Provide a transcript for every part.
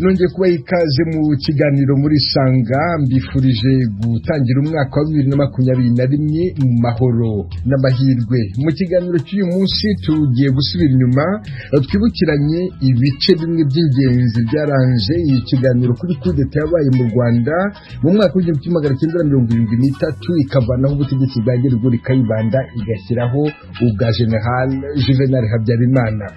Nongeye kubaha ikaze mu kiganiro muri Sanga. Mbifurije gutangira umwaka wa 2021 mu mahoro n'amahirwe. Mu kiganiro cy'uyu munsi tugiye gusubira inyuma, twibukiranye ibice bimwe by'ingenzi byaranje iyi kiganiro kuri kudeta yabaye mu Rwanda mu mwaka w'1973, ikavanaho ubutegetsi bwa Gerigori Kayibanda, igashyiraho ubwa General Juvenal Habyarimana.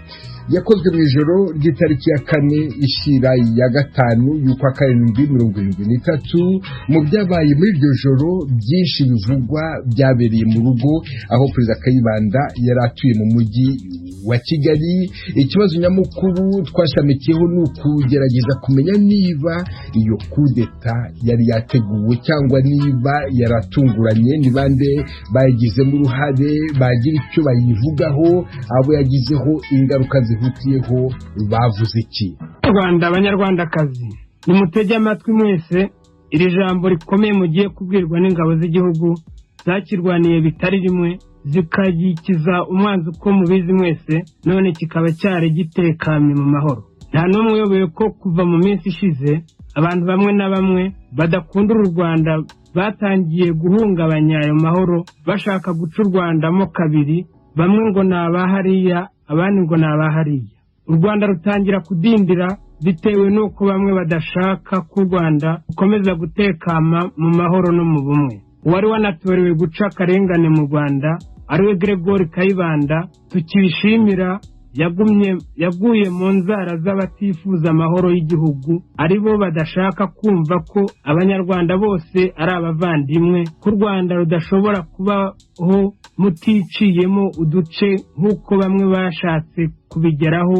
Yakozwe mu ijoro ry'itariki ya 4 ishyira ya 5 y'ukwa 7 73. Mu byabaye muri iryo joro, byinshi bivugwa byabereye mu rugo aho Perezida Kayibanda yari atuye mu mujyi wa Kigali. Ikibazo nyamukuru twashamikiyeho ni ukugerageza kumenya niba iyo kudeta yari yateguwe cyangwa niba yaratunguranye, ni bande bayigizemo uruhare, bagira icyo bayivugaho, abo yagizeho ingaruka zihutiyeho bavuze iki. Rwanda, Abanyarwandakazi, nimutege amatwi mwese iri jambo rikomeye mugiye kubwirwa n'ingabo z'igihugu zakirwaniye bitari rimwe, zikagikiza umwanzi uko mubizi mwese, none kikaba cyari gitekanye mu mahoro. Nta n'umwe uyobewe ko kuva mu minsi ishize abantu bamwe na bamwe badakunda uru Rwanda batangiye guhungabanya ayo mahoro, bashaka guca u Rwanda mo kabiri, bamwe ngo ni abahariya, abandi ngo ni abahariya. U Rwanda rutangira kudindira bitewe n'uko bamwe badashaka ko u Rwanda rukomeza gutekama mu mahoro no mu bumwe. Uwari wanatorewe guca akarengane mu Rwanda, ariwe Gregory Kayibanda, tukibishimira, yaguye mu nzara z'abatifuza amahoro y'igihugu, aribo badashaka kumva ko Abanyarwanda bose ari abavandimwe, ko u Rwanda rudashobora kubaho muticiyemo uduce nk'uko bamwe bashatse kubigeraho,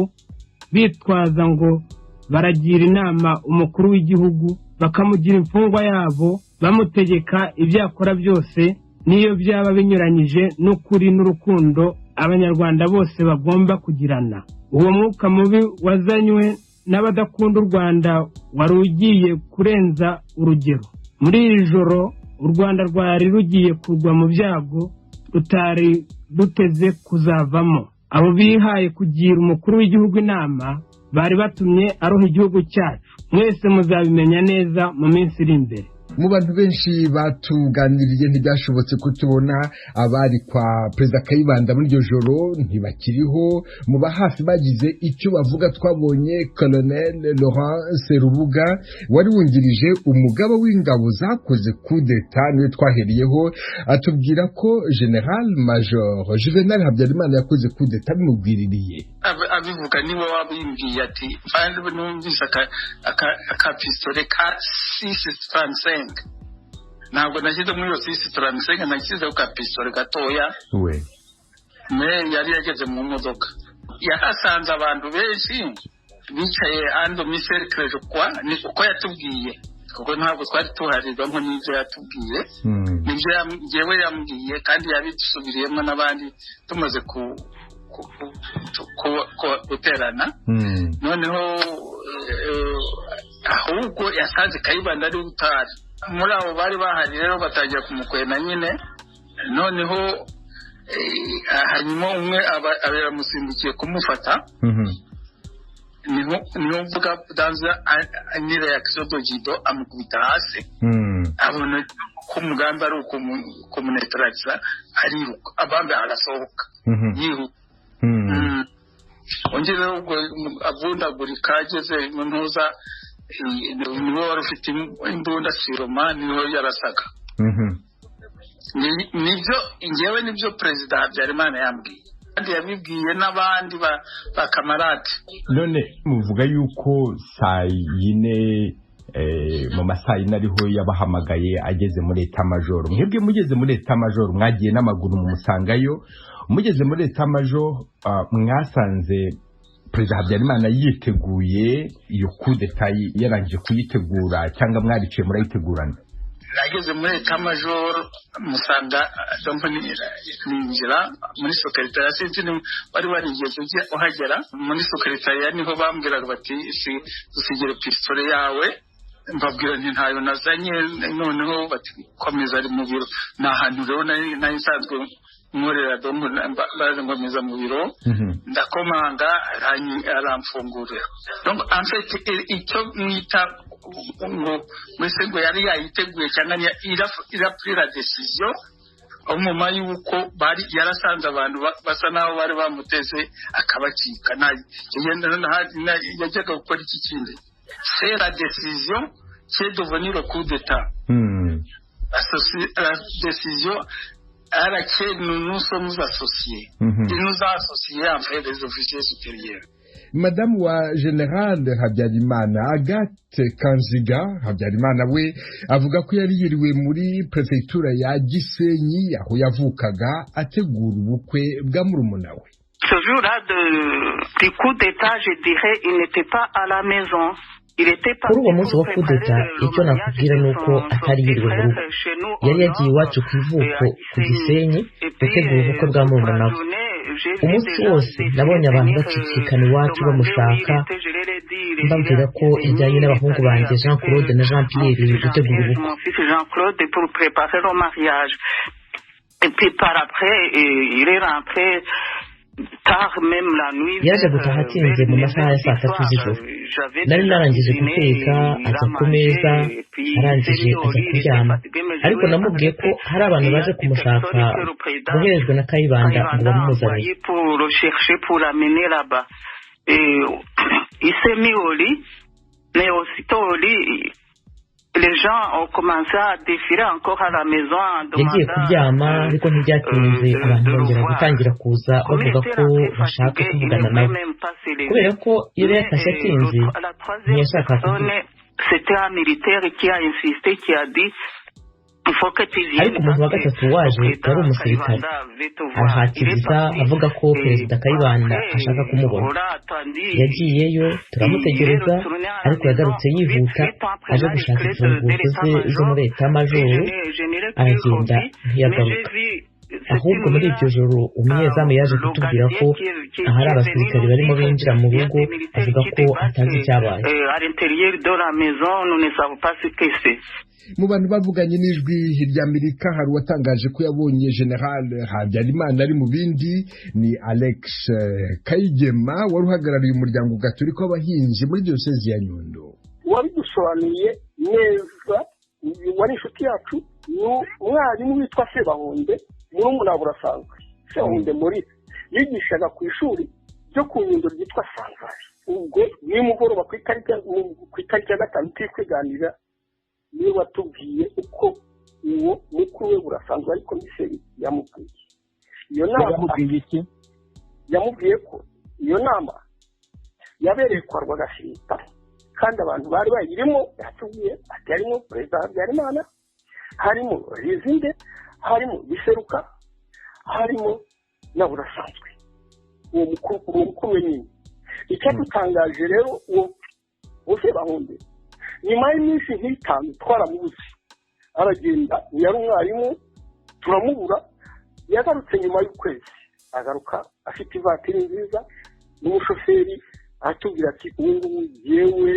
bitwaza ngo baragira inama umukuru w'igihugu, bakamugira imfungwa yabo, bamutegeka ibyo akora byose, n'iyo byaba binyuranyije n'ukuri n'urukundo Abanyarwanda bose bagomba kugirana. Uwo mwuka mubi wazanywe n'abadakunda u Rwanda wari ugiye kurenza urugero. Muri iri joro u Rwanda rwari rugiye kugwa mu byago rutari ruteze kuzavamo. Abo bihaye kugira umukuru w'igihugu inama bari batumye aroha igihugu cyacu. Mwese muzabimenya neza mu minsi iri imbere. Mu bantu benshi batuganiriye ntibyashobotse kutubona. Abari kwa Perezida Kayibanda muri iryo joro ntibakiriho. Mu ba hafi bagize icyo bavuga twabonye Colonel Laurent Serubuga, wari wungirije umugaba w'ingabo zakoze kudeta, niwe twahereyeho atubwira ko General Major Juvenal Habyarimana yakoze kudeta bimubwiririye. Abivuga niwe wabimbwiye, ati numvise akapistole ka 6,35. Ntabwo nashyize muri iyo 6,35, nashyizeho ka pistole gatoya. Me yari yageze mu modoka, yahasanze abantu benshi bicaye en demi-cercle kwa ni uko yatubwiye, kuko ntabwo twari tuharirwamo n'ibyo yatubwiye, nibyo njyewe yambwiye, kandi yabisubiriyemo n'abandi tumaze guterana. Noneho ahubwo yasanze Kayibanda ari utari muri abo bari bahari, rero batangira kumukwena nyine. Noneho hanyuma umwe aba yaramusimbukiye kumufata, niho mvuga dans une réaction de judo amukubita hasi, abona ko umugambi ari ukumunetraliza, ariruka abambe arasohoka yihuta. Ongera ubwo avundagurika ageze mu ntuza, niwe wari ufite imbunda siroma, niho yarasaga. Nibyo ngewe, nibyo Perezida Habyarimana yambwiye, kandi yabibwiye n'abandi ba camarade. None muvuga yuko saa yine, mu masaa yine ariho yabahamagaye ageze muri état-major. Mwebwe mugeze muri état-major, mwagiye n'amaguru mumusangayo. Mugeze muri état-major, mwasanze Perezida Habyarimana yiteguye iyo kudeta, yarangije kuyitegura, cyangwa mwariciye murayitegurana? Nageze muri état-major musanga, ninjira muri secrétariat, sinzi wari warigeze uhagera. Muri secrétariat niho bambwiraga bati: "Dusigire pistolet yawe." Mbabwira nti: "Ntayo nazanye." Noneho bati: "Komeza, ari mu biro." Ni ahantu rero nari nsanzwe. nkorera, nkomeza mu biro, ndakomanga, aramfungurira. Donc en fait, icyo mwita ngo mbese ngo yari yayiteguye cyangwa il a pris la décision nyuma y'uko bari yarasanze abantu basa n'aho bari bamuteze, akabacika. Yajyaga gukora iki kindi? C'est la décision qui est devenue le coup d'état, la décision à laquelle nous nous sommes associés. Il nous a associés en fait des officiers supérieurs. Madamu wa General Habyarimana, Agathe Kanziga Habyarimana, we avuga ko yari yiriwe muri perefegitura ya Gisenyi, aho yavukaga, ategura ubukwe bwa murumuna we. Ce jour-là du coup d'État, je dirais, il n'était pas à la maison. Kuri uwo munsi wa kudeta, icyo nakubwira ni uko atari yiriwe mu rugo. Yari yagiye iwacu ku ivuko ku Gisenyi gutegura ubukwe bwa murumuna we. Umunsi wose nabonye abantu bacicikana iwacu bamushaka, mbabwira ko yajyanye n'abahungu banjye Jean Claude na Jean Pierre gutegura ubukwe. Jean Claude pour préparer le mariage. Et puis par après, il est rentré. Yaje gutaha atinze, mu masaha ya saa 3 z'ijoro. Nari narangije guteka, ajya ku meza, arangije ajya kuryama, ariko namubwiye ko hari abantu baje kumushaka boherejwe na Kayibanda ngo bamumuzanire. Il s'est mis au lit, mais aussitôt au lit, les gens ont commencé à défiler encore à la maison en Yagiye kuryama, ariko ntibyatinze abantu bongera gutangira kuza bavuga ko bashaka kuvugana nawe. Kubera ko yari yatashye atinze, ntiyashaka kuvuga. C'était un militaire qui a insisté, qui a dit: Ariko umuntu wa gatatu waje yari umusirikare, arahatiriza avuga ko Perezida Kayibanda ashaka kumubona. Yagiyeyo, turamutegereza, ariko yagarutse yihuta aje gushaka imfunguzo ze zo muri etamajoro, aragenda ntiyagaruka. Ahubwo muri iryo joro umunyezamu yaje kutubwira ko ahari abasirikare barimo binjira mu rugo, avuga ko atazi icyabaye. Mu bantu bavuganye n'Ijwi ry'Amerika hari uwatangaje ko yabonye General Habyarimana ari mu bindi. Ni Alex Kayigema, wari uhagarariye umuryango gatolika w'abahinzi muri diyosezi ya Nyundo. Wabidusobanuriye neza wari inshuti yacu, ni umwarimu witwa Sebahunde, murumuna Burasanzwe. Sebahunde muri yigishaga ku ishuri ryo ku Nyundo ryitwa Sanzari. Ubwo nimugoroba ku itariki ya 5 turi kwiganira, niwe watubwiye uko uwo mukuru we Burasanzwe ari komiseri yamubwiye iyo nama. Yamubwiye iki? Yamubwiye ko iyo nama yabereye kwa Rwagashinga, kandi abantu bari bayirimo, yatubwiye ati harimo Perezida Habyarimana, harimo Rizinde, harimo Biseruka, harimo na Burasanzwe, uwo mukuru we nyine. Icyadutangaje rero, uwo Sebahunde nyuma y'iminsi nk'itanu twaramubuze, aragenda. Yari umwarimu, turamubura. Yagarutse nyuma y'ukwezi, agaruka afite ivatiri nziza n'umushoferi, aratubwira ati: "Ubu ngubu yewe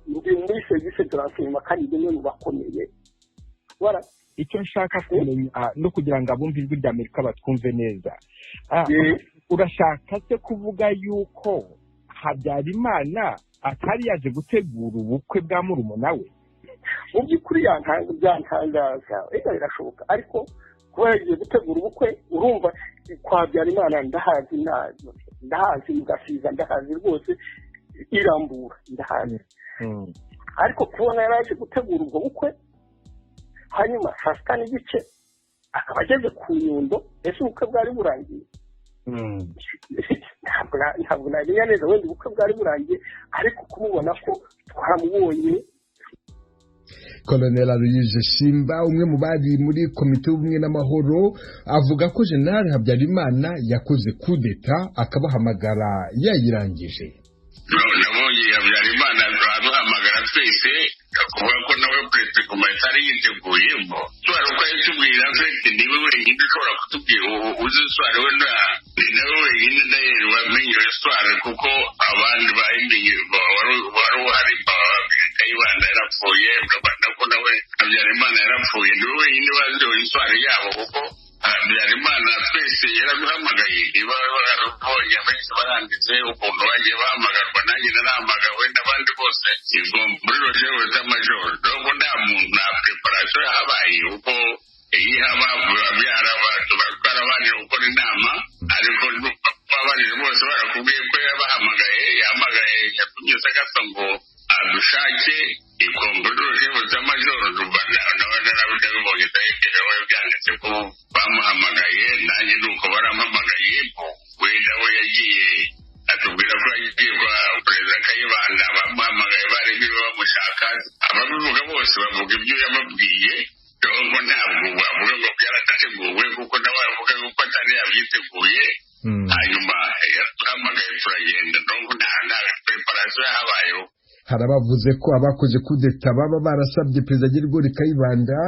ndi muri service de renseignement kandi ndi umwe mu bakomeye." Icyo nshaka kumenya no kugira ngo abumve Ijwi rya Amerika batwumve neza, urashaka se kuvuga yuko Habyarimana atari yaje gutegura ubukwe bwa murumuna we? Mu by'ukuri byantangaza, reka birashoboka, ariko kuba yagiye gutegura ubukwe, urumva kwa Habyarimana ndahazi, ndahazi mu Gasiza, ndahazi rwose, irambura ndahazi. Ariko kubona yari aje gutegura ubwo bukwe, hanyuma saa 6:30 akaba ageze ku Nyundo, ese ubukwe bwari burangiye? Ntabwo namenya neza, wenda ubukwe bwari burangiye, ariko kumubona ko twaramubonye. Colonel Aloyse Simba, umwe mu bari muri komite y'ubumwe n'amahoro, avuga ko General Habyarimana yakoze kudeta akabahamagara yayirangije. Nabonye Habyarimana aduhamagara twese, kuvuga ko nawe perezida itari yiteguye mo twari uko yatubwira mfite, niwe wenyine ushobora kutubwira uzi histoire we, ni nawe wenyine ndayeri wamenye iyo histoire, kuko abandi bayimenye wari uhari, Kayibanda yarapfuye, ko nawe Habyarimana yarapfuye, niwe wenyine bazi iyo histoire yabo, kuko Habyarimana twese yaraduhamagaye, niba barabonye benshi baranditse ukuntu bagiye bahamagarwa, nanjye narahamagawe n'abandi bose muri rojewe z'amajoro. Nubwo nta muntu nta preparation yahabaye, kuko iyo haba byarabanje gukora inama, ariko babarije bose barakubwiye ko yabahamagaye, yahamagaye yatumye Sagatwa ngo adushake ikombodoroje z'amajoro. Nabibonye ndayekerewe byanditse ko bamuhamagaye, nanjye nuko barampamagaye. Wenda we yagiye atubwira ko yagiye kwa Perezida Kayibanda, bamuhamagaye bari biwe bamushaka. Ababivuga bose bavuga ibyo yababwiye, ngo ntabwo bavuga ngo byarateguwe, kuko nawe avuga ko atari yabyiteguye. Hanyuma yaraduhamagaye turagenda, nubwo nta preparation yahabayeho. Hari abavuze ko abakoze kudeta baba barasabye Perezida Gregoire Kayibanda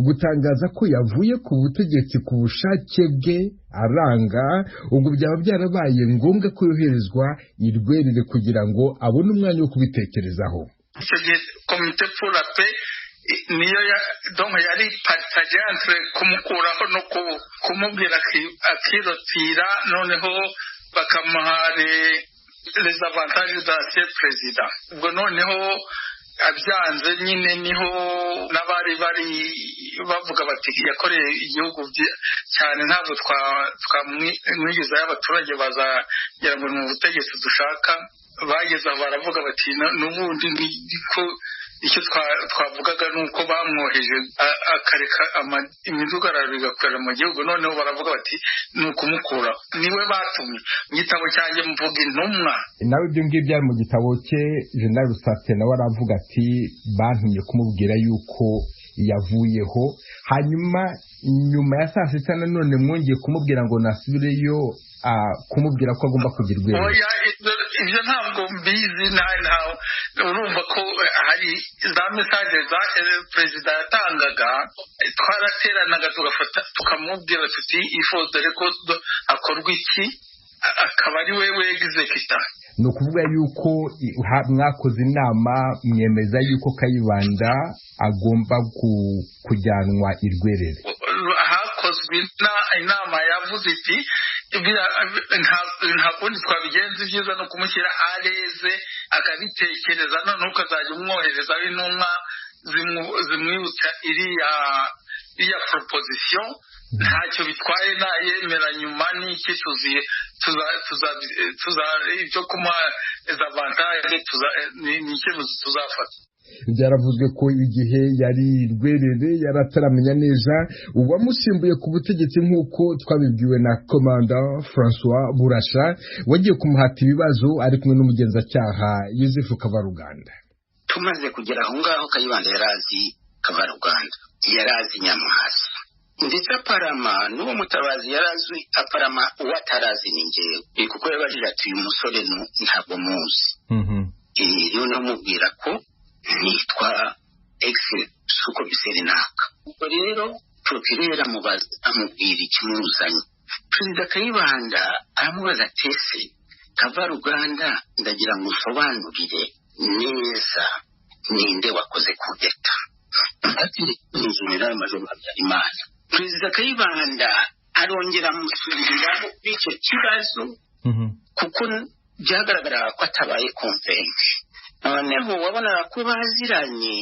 gutangaza ko yavuye ku butegetsi ku bushake bwe, aranga. Ubwo byaba byarabaye ngombwa ko yoherezwa i Rwerere kugira ngo abone umwanya wo kubitekerezaho. Icyo gihe komite pour la paix niyo donc yari partagé entre kumukuraho no kumubwira akirotira, noneho bakamuha les avantages d'ancien président. Ubwo noneho abyanze nyine, niho n'abari bari bavuga bati yakoreye igihugu cyane, ntabwo twamwigizayo abaturage bazagera ngo ni ubutegetsi dushaka. Bageze aho baravuga bati n'ubundi niko icyo twavugaga ni uko bamwoheje akareka imidugararo igakorera mu gihugu. Noneho baravuga bati ni ukumukuraho, niwe batumye. Mu gitabo cyanjye mvuga intumwa. Nawe ibyo ngibyo byari mu gitabo cye. Jenerali Rusate nawe aravuga ati bantumye kumubwira yuko yavuyeho. Hanyuma nyuma ya saa sita nanone mwongeye kumubwira ngo nasubireyo kumubwira ko agomba kugira urwego. Ibyo ntabwo mbizi, urumva ko hari za mesaje za perezida yatangaga, twarateranaga tugafata tukamubwira tuti dore ko hakorwa iki, akaba ari we wegizekita. Ni ukuvuga yuko mwakoze inama mwemeza yuko Kayibanda agomba kujyanwa i Rwerere. Hakozwe inama yavuze iti nta kundi twabigenza, ibyiza ni ukumushyira areze akabitekereza, noneho ukazajya umwohereza intumwa zimwibutsa iriya proposition, ntacyo bitwaye nayemera nyuma n'iki ibyo kumuha avantage ni icyemezo tuzafata. Byaravuzwe ko igihe yari Rwerere yari ataramenya neza uwamusimbuye ku butegetsi, nk'uko twabibwiwe na Komanda Francois Burasha wagiye kumuhata ibibazo ari kumwe n'umugenzacyaha Yosefu Kavaruganda. Tumaze kugera aho ngaho Kayibanda yari azi Kavaruganda, yari azi Nyamwasa, ndetse aparama n'uwo mutabazi yari azi, aparama uwo atarazi ni njyewe, kuko yabajije ati uyu musore ntabwo muzi. Noneho mubwira ko nitwa egisi sukomiseri naka. Ubwo rero porokireri amubwira ikimuzanye. Perezida Kayibanda aramubaza ati ese Kavaruganda ndagira ngo usobanurire neza ninde wakoze kudeta. Ati ni Jenerali Majoro Habyarimana. Perezida Kayibanda arongera amusubiriramo icyo kibazo, kuko byagaragaraga ko atabaye konvensi. Noneho wabonaga ko baziranye,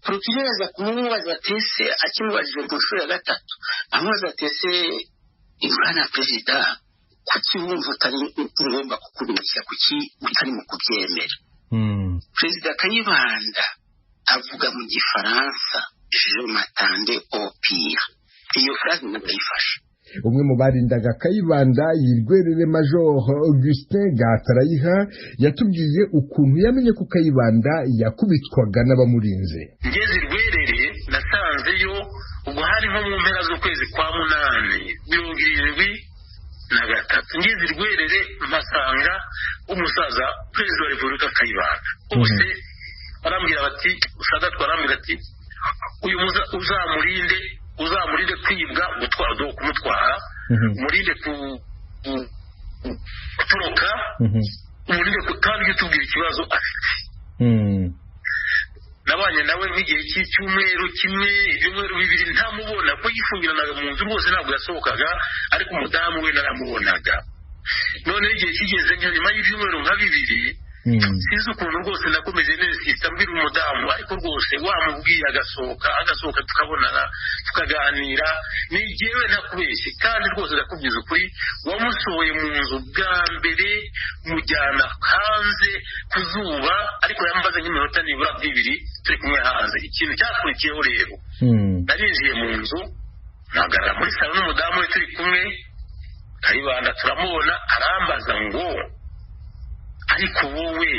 porokireri aza kumubaza ati ese, akimubajije ku nshuro ya gatatu amubaza ati ese bwana perezida, kuki wumva utari ngomba kukubeshya, kuki utari mu kubyemera? Perezida Kayibanda avuga mu gifaransa je m'attendais au pire. Iyo phrase ndayifashe. Umwe mu barindaga Kayibanda yirwerere, Major Augustin Gatarayiha, yatubwiye ukuntu yamenye ko Kayibanda yakubitwaga n'abamurinze. Ngeze Rwerere nasanzeyo ubwo hari nko mu mpera z'ukwezi kwa 8 73. Ngeze Rwerere mpasanga umusaza Perezida wa Repubulika Kayibanda. Bose barambwira bati, Sagatwa arambwira ati uyu uzamurinde, uzamurinde kwibwa, gutwara, kumutwara, umurinde gutoroka, umurinde kandi utubwira ikibazo afite. Nabanye nawe nk'igihe cy'icyumweru kimwe, ibyumweru bibiri ntamubona, ko yifungiranaga mu nzu rwose, ntabwo yasohokaga, ariko umudamu we naramubonaga. Noneho igihe kigeze nka nyuma y'ibyumweru nka bibiri, sinzi ukuntu rwose nakomeje neza mbwira umudamu, ariko rwose wamubwiye agasohoka tukabonana tukaganira, ni jyewe ntakubeshye kandi rwose ndakubwiza ukuri, wamusohoye mu nzu bwa mbere mujyana hanze ku zuba, ariko yambaze nk'iminota nibura nk'ibiri turi kumwe hanze. Ikintu cyakurikiyeho rero, narinjiye mu nzu mpagarara muri salo n'umudamu we turi kumwe, Kayibanda turamubona, arambaza ngo ariko wowe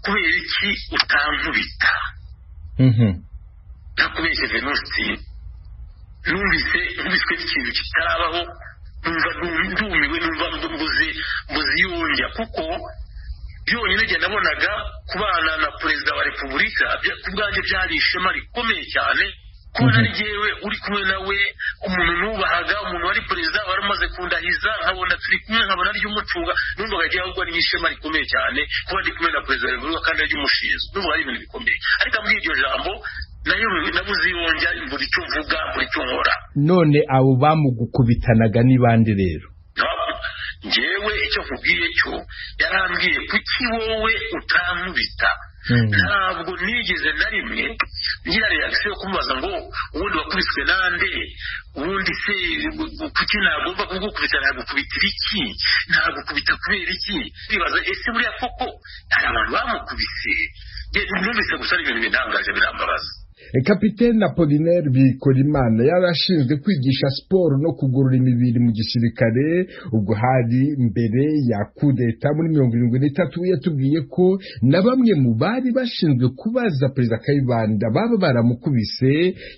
kubera iki utankubita? Ntakubeshye Venusti, numvise nkubiswe n'ikintu kitarabaho, numva ndumiwe, numva mbuze yongya, kuko byonyine njye nabonaga kubana na perezida wa repubulika ku bwanjye byari ishema rikomeye cyane, kubona ari jyewe uri kumwe nawe, umuntu nubahaga, umuntu wari perezida wari umaze kundahiza, nkabona turi kumwe, nkabona ari umucunga, numvaga agiye ahubwo ari ishema rikomeye cyane kuba ndi kumwe na perezida wa repubulika kandi ari umushinzwe, numvaga ari ibintu bikomeye. Ariko ambwiye iryo jambo nayo nabuze yongya, mbura icyo mvuga, mbura icyo nkora. None abo bamugukubitanaga ni bande rero? Njyewe icyo nkubwiye cyo, yarambwiye kuki wowe utankubita? Ntabwo nigeze na rimwe ngira reaction yo kumubaza ngo ubundi wakubiswe nande, ubundi se kuki nagomba kugukubita, nagukubitira iki, nagukubita kubera iki? Nibaza ese buriya koko hari abantu bamukubise? Numvise gusa ari ibintu bintangaje, birambabaza. Kapitene Apollinaire Bikorimana yari ashinzwe kwigisha siporo no kugorora imibiri mu gisirikare, ubwo hari mbere ya kudeta muri 73. Yatubwiye ko na bamwe mu bari bashinzwe kubaza perezida Kayibanda baba baramukubise.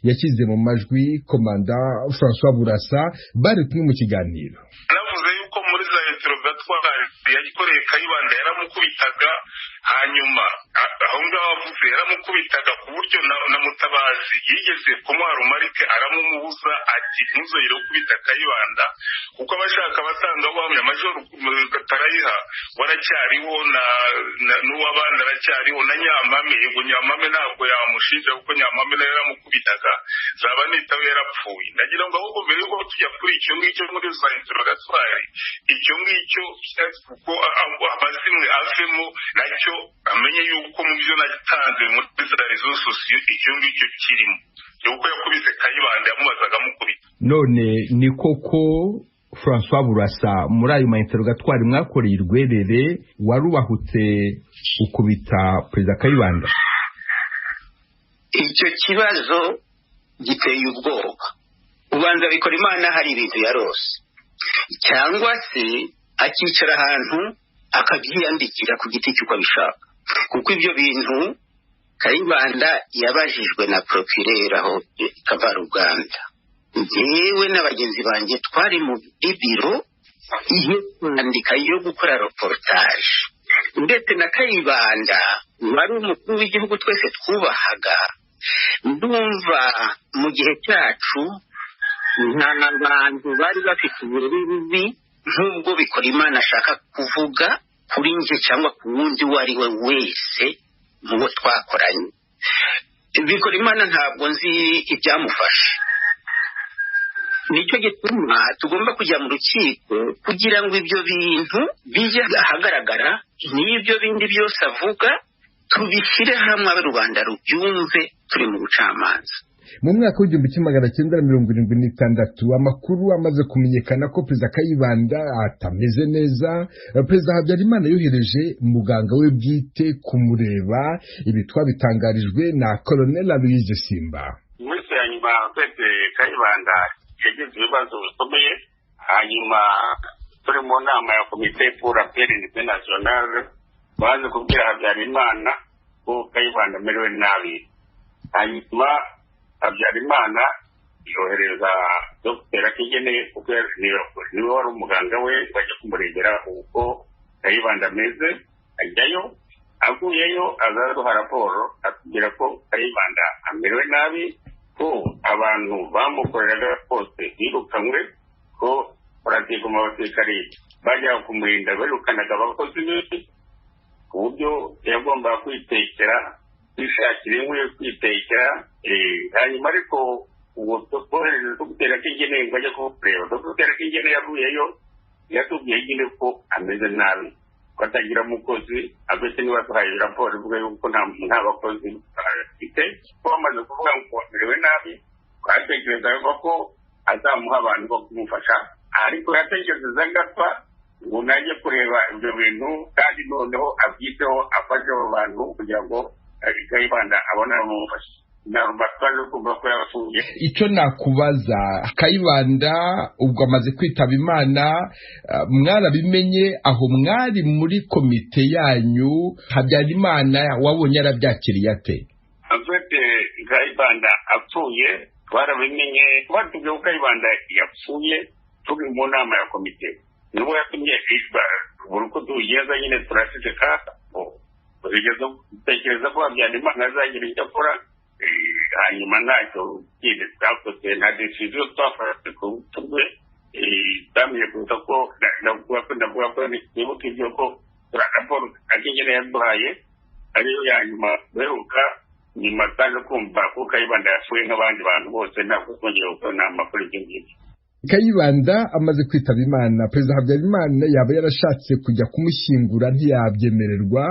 Yashyize mu majwi komanda François Burasa bari kumwe mu kiganiro. Navuze yuko muri za interrogatoire yagikoreye Kayibanda yaramukubitaga, hanyuma aho ngaho avuze yaramukubitaga ku buryo na Mutabazi yigeze kumuha rumarike aramumubuza, ati ntuzongere gukubita Kayibanda, kuko abashaka abatangabuhamya Majoro Gatarayiha waracyariho n'uwabandi aracyariho na Nyampame. Yego Nyampame ntabwo yamushinja kuko Nyampame nawe yaramukubitaga, zaba nitawe yarapfuye. Ndagira ngo ahubwo mbere yuko tujya kuri icyo ngicyo muri za interrogatoire, icyo ngicyo kuko amazimwe avemo nacyo amenye yuko mu byo natanze muri za réseaux sociaux icyo ngicyo kirimo, yuko yakubise Kayibanda yamubazaga amukubita. None ni koko François Burasa muri ayo ma interrogatoire mwakoreye irwerere warubahutse ukubita perezida Kayibanda? Icyo kibazo giteye ubwoba. Ubanza Bikorimana hari ibintu yarose, cyangwa se akicara ahantu akabyiyandikira ku giti cy'uko abishaka, kuko ibyo bintu Kayibanda yabajijwe na procureur aho Kavaruganda. Njyewe na bagenzi banjye twari mu biro yo kwandika, yo gukora reportage, ndetse na Kayibanda wari umukuru w'igihugu twese twubahaga. Ndumva mu gihe cyacu nta bantu bari bafite uburere bubi nk'ubwo Bikorimana ashaka kuvuga kuri njye cyangwa ku wundi uwo ari we wese mu bo twakoranye. Bikorimana ntabwo nzi ibyamufashe, nicyo gituma tugomba kujya mu rukiko kugira ngo ibyo bintu bijye ahagaragara, n'ibyo bindi byose avuga tubishyire hamwe, abe rubanda rubyumve, turi mu bucamanza. Mu mwaka w'1976 amakuru amaze kumenyekana ko perezida Kayibanda atameze neza, perezida Habyarimana yohereje muganga we bwite kumureba. Ibi twabitangarijwe na Colonel Aloise Simba. Iminsi ya nyuma perezida Kayibanda yagize ibibazo bikomeye, hanyuma turi mu nama ya komite pour la paix nationale baje kubwira Habyarimana ko Kayibanda amerewe nabi, hanyuma Habyarimana yohereza Dr. Akigene, kuko niwe wari umuganga we, bajya kumurebera uko Kayibanda ameze. Ajyayo, avuyeyo azaduha raporo atubwira ko Kayibanda amerewe nabi, ko abantu bamukoreraga bose birukanywe, ko mu abasirikari bajyaga kumurinda birukanaga abakozi be, ku buryo yagombaga kwitekera Kwishakira inkwi yo kwitekera. Hanyuma ariko uwo twohereje dogiteri Akingeneye ngo ajye kumureba. Dogiteri Akingeneye yavuyeyo yatubwiye nyine ko ameze nabi, ko atagira umukozi, abese niba yaduhaye raporo ivuga yuko nta bakozi afite, ko bamaze kuvuga ngo amerewe nabi. Twatekerezaga ko azamuha abantu bo kumufasha, ariko yatekereza agapfa ngo najye kureba ibyo bintu, kandi noneho abyiteho, afashe abo bantu kugira ngo Kayibanda abone abamufasha. Icyo nakubaza, Kayibanda ubwo amaze kwitaba Imana, mwarabimenye aho mwari muri komite yanyu? Habyarimana wabonye arabyakiriye ate? Afite Kayibanda apfuye twarabimenye, batubwiye ko Kayibanda yapfuye turi mu nama ya komite, nibwo yatumye buri uko tugeza nyine turaceceka, tekereza ko Habyarimana azagira icyo akora. Hanyuma ntacyo kindi twakoze, nta decision twafashe ku rupfu rwe. Twamenye gusa ko ndavuga ko nibuka ibyo ko raporo Akingeneye yaduhaye ariyo ya nyuma duheruka. Nyuma twaje kumva ko Kayibanda yapfuye nk'abandi bantu bose, ntabwo twongeye gukora inama kuri ibyo ngibyo. Kayibanda amaze kwitaba Imana, Perezida Habyarimana yaba yarashatse kujya kumushyingura ntiyabyemererwa.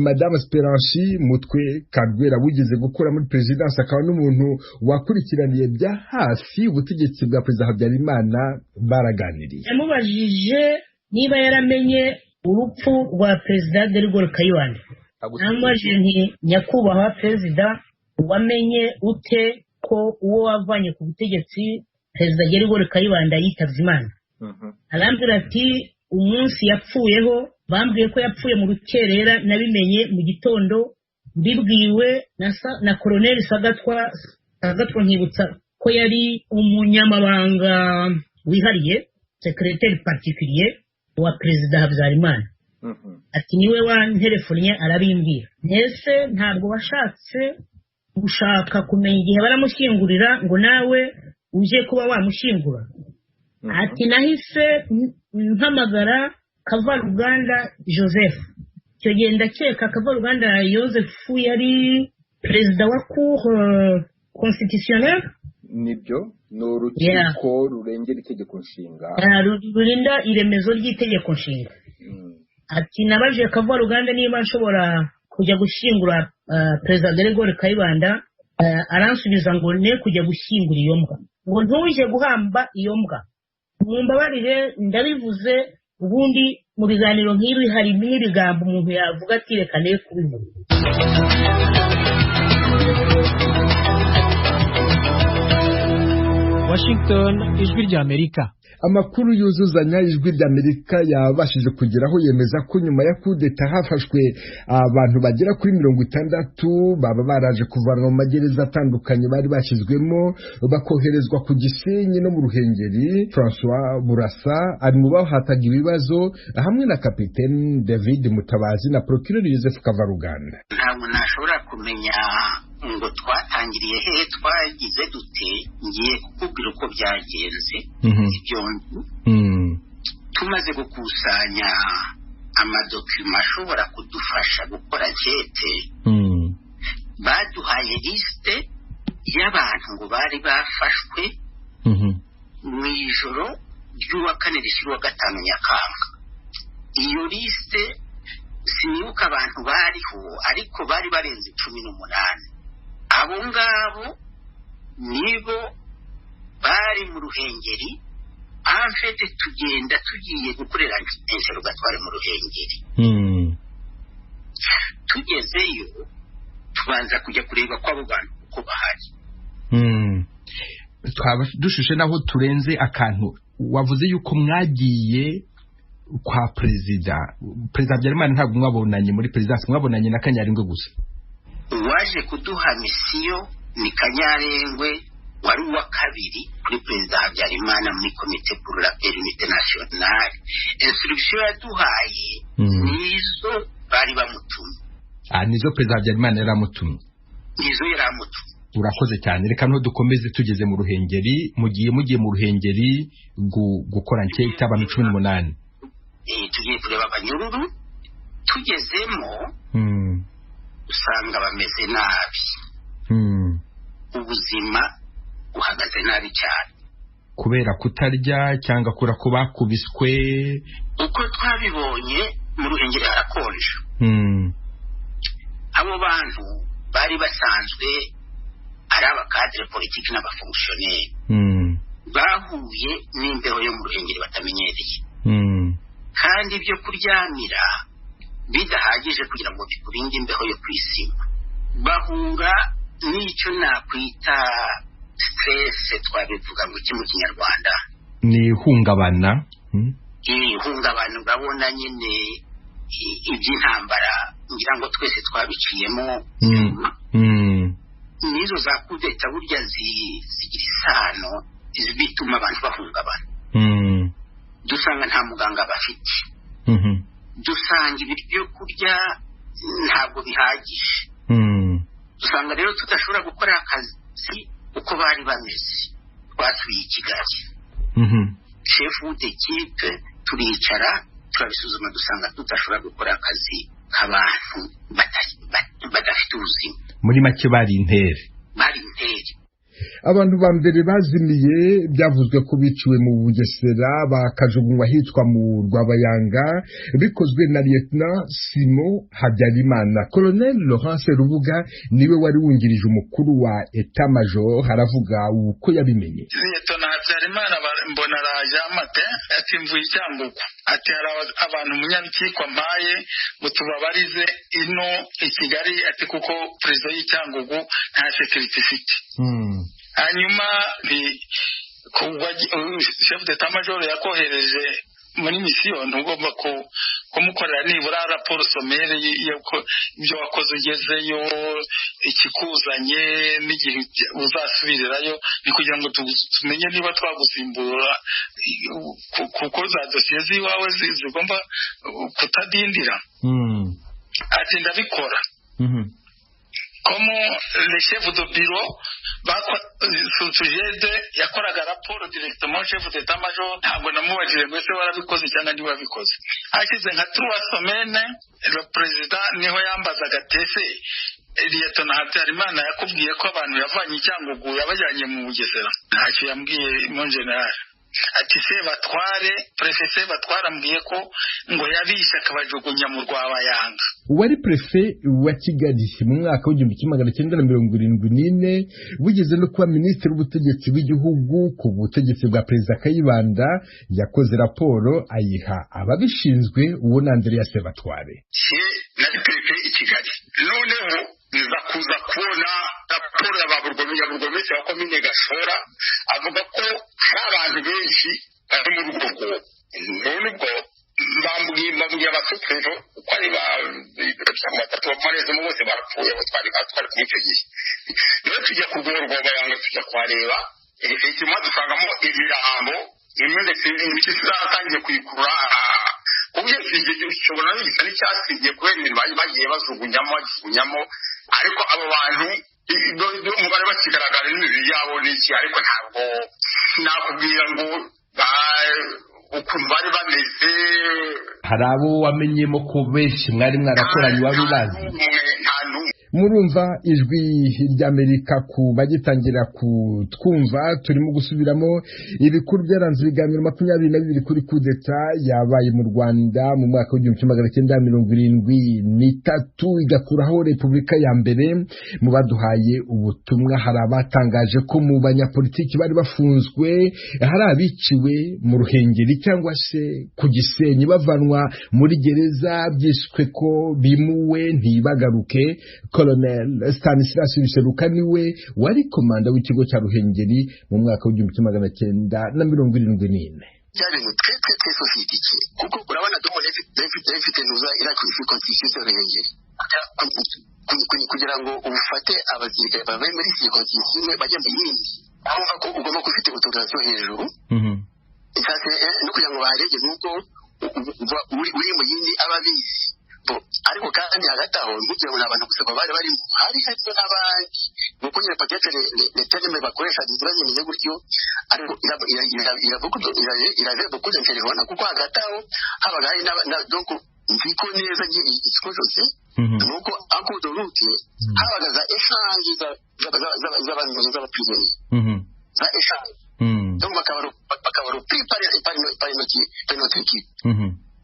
Madame Speranchi Mutwe Karwera wigeze gukora muri perezidansi, akaba n'umuntu wakurikiraniye bya hafi ubutegetsi bwa Perezida Habyarimana, baraganiriye. Yamubajije niba yaramenye urupfu rwa Perezida de Gaulle Kayibanda. Namubajije nti nyakubahwa Perezida, wamenye ute ko uwo wavanye ku butegetsi Perezida Gerigori Kayibanda yitabye Imana? Arambwira ati umunsi yapfuyeho bambwiye ko yapfuye mu rukerera, nabimenye mu gitondo mbibwiwe na Colonel Sagatwa. Sagatwa nkibutsa ko yari umunyamabanga wihariye, secrétaire particulier wa Perezida Habyarimana. Ati niwe wanterefonnye arabimbwira. Ese ntabwo washatse gushaka kumenya igihe baramushyingurira ngo nawe uje kuba wamushyingura? Ati nahise mpamagara Kavaruganda Joseph. Icyo gihe ndakeka Kavaruganda Joseph yari perezida wa cour constitutionnelle. Nibyo, ni urukiko rurengera itegeko nshinga, rurinda iremezo ry'itegeko nshinga. Ati nabajije Kavaruganda niba nshobora kujya gushyingura Perezida Gregoire Kayibanda, aransubiza ngo ne kujya gushyingura iyo mbwa, ngo ntuje guhamba iyo mbwa. Mumbabarire ndabivuze, ubundi mu biganiro nk'ibi hari n'ibigambo umuntu yavuga ati reka ne kubivuga. Washington, Ijwi ry'Amerika. Amakuru yuzuzanya Ijwi ry'Amerika yabashije kugeraho yemeza ko nyuma ya kudeta hafashwe abantu bagera kuri 60 baba baraje kuvanwa mu magereza atandukanye bari bashyizwemo, bakoherezwa ku Gisenyi no mu Ruhengeri. François Burasa ari mu bahataga ibibazo hamwe na Kapiteni David Mutabazi na Procureur Joseph Kavaruganda. Ntabwo nashobora kumenya ngo twatangiriye hehe, twagize dute. Ngiye kukubwira uko byagenze. Ibyo tumaze gukusanya amadokima ashobora kudufasha gukora ankete, baduhaye lisite y'abantu ngo bari bafashwe mu ijoro ry'uwa kane rishyira uwa gatanu Nyakanga. Iyo lisite sinibuka abantu bariho, ariko bari barenze 18. Abo ngabo nibo bari mu Ruhengeri. Amfete tugenda tugiye gukorera interrogatoire mu Ruhengeri. Tugezeyo tubanza kujya kureba ko abo bantu uko bahari. Twaba dushushe naho turenze akantu. Wavuze yuko mwagiye kwa Perezida Habyarimana, ntabwo mwabonanye muri perezidansi, mwabonanye na Kanyarengwe gusa. Uwaje kuduha misiyo ni Kanyarengwe, wari uwa kabiri kuri Perezida Habyarimana muri komite pour la paix unité nationale. Instruction yaduhaye nizo bari bamutumye. Nizo Perezida Habyarimana yaramutumye. Nizo yaramutumye. Urakoze cyane. Reka no dukomeze tugeze mu Ruhengeri. Mugiye mu Ruhengeri gukora ankete abantu 18. Tugiye kureba abanyururu. Tugezemo Usanga bameze nabi, ubuzima buhagaze nabi cyane. Kubera kutarya cyangwa kubera ko bakubiswe? Uko twabibonye, mu Ruhengeri harakonje. Abo bantu bari basanzwe ari aba cadres politiques n'aba fonctionnaires, bahuye n'imbeho yo mu Ruhengeri batamenyereye, kandi ibyo kuryamira bidahagije kugira ngo bikurinde imbeho yo ku isima. Bahura n'icyo nakwita stress, twabivuga ngo iki mu Kinyarwanda? Ni ihungabana. Ihungabana. Urabona nyine iby'intambara, ngira ngo twese twabiciyemo. N'izo za kudeta burya zigira isano, bituma abantu bahungabana. Dusanga nta muganga bafite, dusanga ibiryo kurya ntabwo bihagije, dusanga rero tudashobora gukora akazi uko bari bameze. Twasubiye i Kigali, chef d'équipe turicara, turabisuzuma, dusanga tudashobora gukora akazi k'abantu badafite ubuzima. Muri make bari intere. Bari intere. Abantu ba mbere bazimiye byavuzwe ko biciwe mu Bugesera, bakajugunywa ahitwa mu Rwabayanga, bikozwe na Lieutenant Simon Habyarimana. Colonel Laurence Rubuga niwe wari wungirije umukuru wa état major, aravuga uko yabimenye. Lieutenant Habyarimana mbona araje amate, ati: "Mvuye i Cyangugu," ati: "Hari abantu umunyarukiko mpaye ngo tubabarize ino i Kigali," ati: "Kuko perezida y'i Cyangugu nta sécurité ifite." Hanyuma chef d'état major yakohereje muri mission, ntugomba kumukorera nibura raporo sommaire ibyo wakoze ugezeyo, ikikuzanye n'igihe uzasubirirayo, ni kugira ngo tumenye niba twagusimbura, kuko za dosiye z'iwawe zigomba kutadindira. Ati: "Ndabikora." Comme le chef de bureau sutujede yakoraga raporo directement chef d'état major, ntabwo namubajije ngo ese warabikoze cyangwa ntiwabikoze. Hashize nka 3 semaines, le président niho yambazaga: "Tese Liyetona Habyarimana yakubwiye ko abantu yavanye i Cyangugu yabajyanye mu Bugesera?" "Ntacyo yambwiye, mon général." Ati: "Sebatware, préfet Sebatware ambwiye ko ngo yabishe akabajugunya mu Rwabayanga." Uwari préfet wa Kigali mu mwaka w'1974, wigeze no kuba minisitiri w'ubutegetsi bw'igihugu ku butegetsi bwa Perezida Kayibanda, yakoze raporo ayiha ababishinzwe. Uwo ni Andrea Sebatware. Nari préfet i Kigali, noneho nza kuza kubona raporo ya ba burugomesitiri wa komine Gashora, avuga ko hari abantu benshi bari muri urwo rwobo. None ubwo mbambwiye abasutsejo uko ari batatu bamarezemo bose barapfuye, abo twari kumwe icyo gihe. Rero tujya ku rwobo rwa tujya kuhareba, effectivement dusangamo imirambo imwe, ndetse impyisi zaratangiye kuyikurura, ku buryo gishobora gisa n'icyasibye kubera ibintu bagiye bajugunyamo bajugunyamo. Ariko abo bantu bari bakigaragara n'imibiri yabo n'iki, ariko ntabwo nakubwira ngo ukuntu bari bameze. Hari abo wamenyemo ko benshi mwari mwarakoranye wari ubazi? Murumva Ijwi ry'Amerika. Ku bagitangira kutwumva, turimo gusubiramo ibikuru byaranze ibiganiro 22 kuri kudeta yabaye mu Rwanda mu mwaka w'1973, igakuraho repubulika ya mbere. Mu baduhaye ubutumwa, hari abatangaje ko mu banyapolitiki bari bafunzwe hari abiciwe mu Ruhengeri cyangwa se ku Gisenyi, bavanwa muri gereza byiswe ko bimuwe ntibagaruke. Colonel Stanislas Biseruka niwe wari komanda w'ikigo cya Ruhengeri mu mwaka w'1974. Bya bintu très très très sophistiqué, kuko urabona domo mfite ntuza iriya circonscription ya Ruhengeri, kugira ngo ufate abasirikare bavuye muri circonscription imwe bajya mu yindi, urumva ko ugomba kuba ufite autorisation hejuru. No kugira ngo baharege nuko uri mu yindi aba abizi. Ariko kandi hagati aho, ntugira ngo ni abantu gusa bari barimo, hari harimo n'abandi. Ni uko nyine peut-être les termes bakoresha ziba zimeze gutyo, ariko iravuga beaucoup d'intervenants, kuko hagati aho habaga hari donc Nzi ko neza ikibazo ni uko en cours de route habaga za échange z'abaprisonniers, za échange, donc bakaba repris par notre équipe.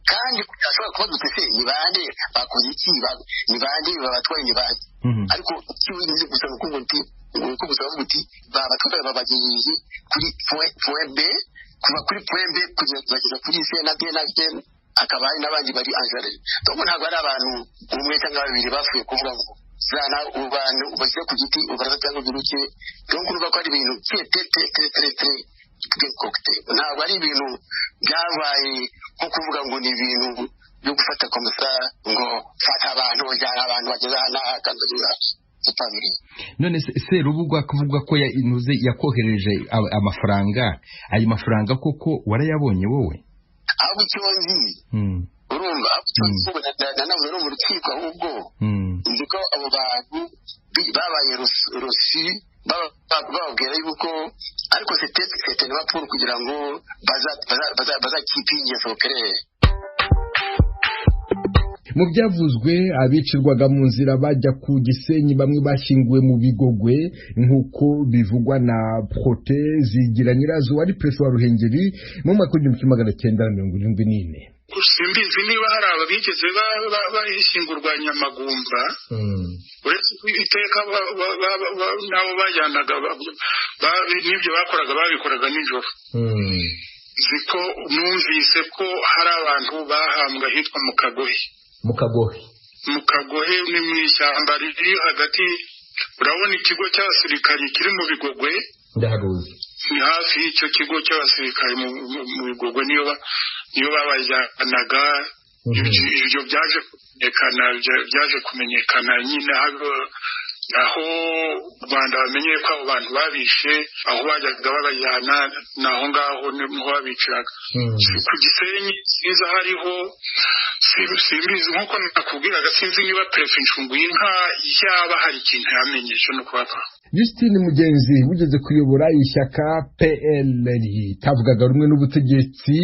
Kandi ashobora kuba dutese ni bande bakoze iki, ni bande babatwaye, ni bande. Ariko ikibazo gusa ni uko nti uko gusa bavuga uti babatwaye babagejeje kuri point B, kuva kuri point B kugeza kuri C na D na D, akaba hari n'abandi bari anjare. Donc ntabwo ari abantu umwe cyangwa babiri bapfuye kuvuga ngo zana abantu ubashyire ku giti ubaraza cyangwa ugiruke. Donc urumva ko ari ibintu très très très très très concocté, ntabwo ari ibintu byabaye nko kuvuga ngo ni ibintu byo gufata komisa ngo fata abantu, jyana abantu bageze aha n'aha kandi bageze aha. None Serubugwa kuvuga ko yanuze yakohereje amafaranga, ayo mafaranga koko warayabonye wowe? Ahubwo icyo nzi, urumva, nanavuze no mu rukiko, ahubwo nzi ko abo bantu babaye rosi bababwira yuko ariko c'était pas pour kugira ngo bazakipinge sokerere. Mu byavuzwe, abicirwaga mu nzira bajya ku Gisenyi bamwe bashyinguwe mu Bigogwe, nk'uko bivugwa na Prote Zigira Nyirazo wari perezida wa Ruhengeri mu mwaka w'1974. Simbizi niba hari ababigeze bashyingurwa Nyamagumba, uretse iteka n'abo bajyanaga n'ibyo bakoraga babikoraga nijoro. Nzi ko numvise ko hari abantu bahambwa ahitwa mu Kagohe. Mu Kagohe? Mu Kagohe ni mu ishyamba riri hagati, urabona ikigo cy'abasirikari kiri mu Bigogwe. Ndaharuzi. Ni hafi y'icyo kigo cy'abasirikari mu Bigogwe, niyo babajyanaga. Ibyo byaje kumenyekana, byaje kumenyekana nyine aho Rwanda bamenye ko abo bantu babishe, aho bajyaga babajyana ni aho ngaho niho babiciraga. Ku Gisenyi sinzi aho ariho, simbizi, nk'uko nakubwiraga sinzi niba perefe Nshunguyinka yaba hari ikintu yamenyesha no kubava. Justine Mugenzi wigeze kuyobora ishyaka PL ritavugaga rumwe n'ubutegetsi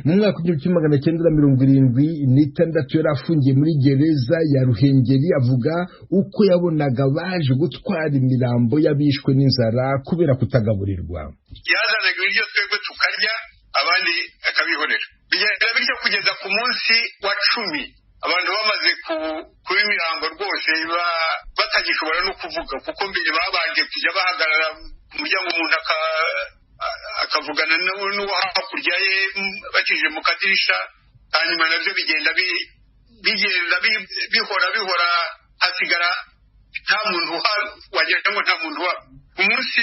mu mwaka w'1976, yari afungiye muri gereza ya Ruhengeri, avuga uko yabonaga baje gutwara imirambo y'abishwe n'inzara kubera kutagaburirwa. Yazanaga ibiryo twebwe tukarya, abandi akabihorera, bigenda bityo kugeza ku munsi wa 10 abantu bamaze kuba imirambo rwose batagishobora no kuvuga, kuko mbere babanje kujya bahagarara ku muryango umuntu akavugana n'uwo hakurya ye bakije mu kadirisha, hanyuma nabyo bigenda bihora bihora, hasigara nta muntu wagira ngo nta muntu wa umunsi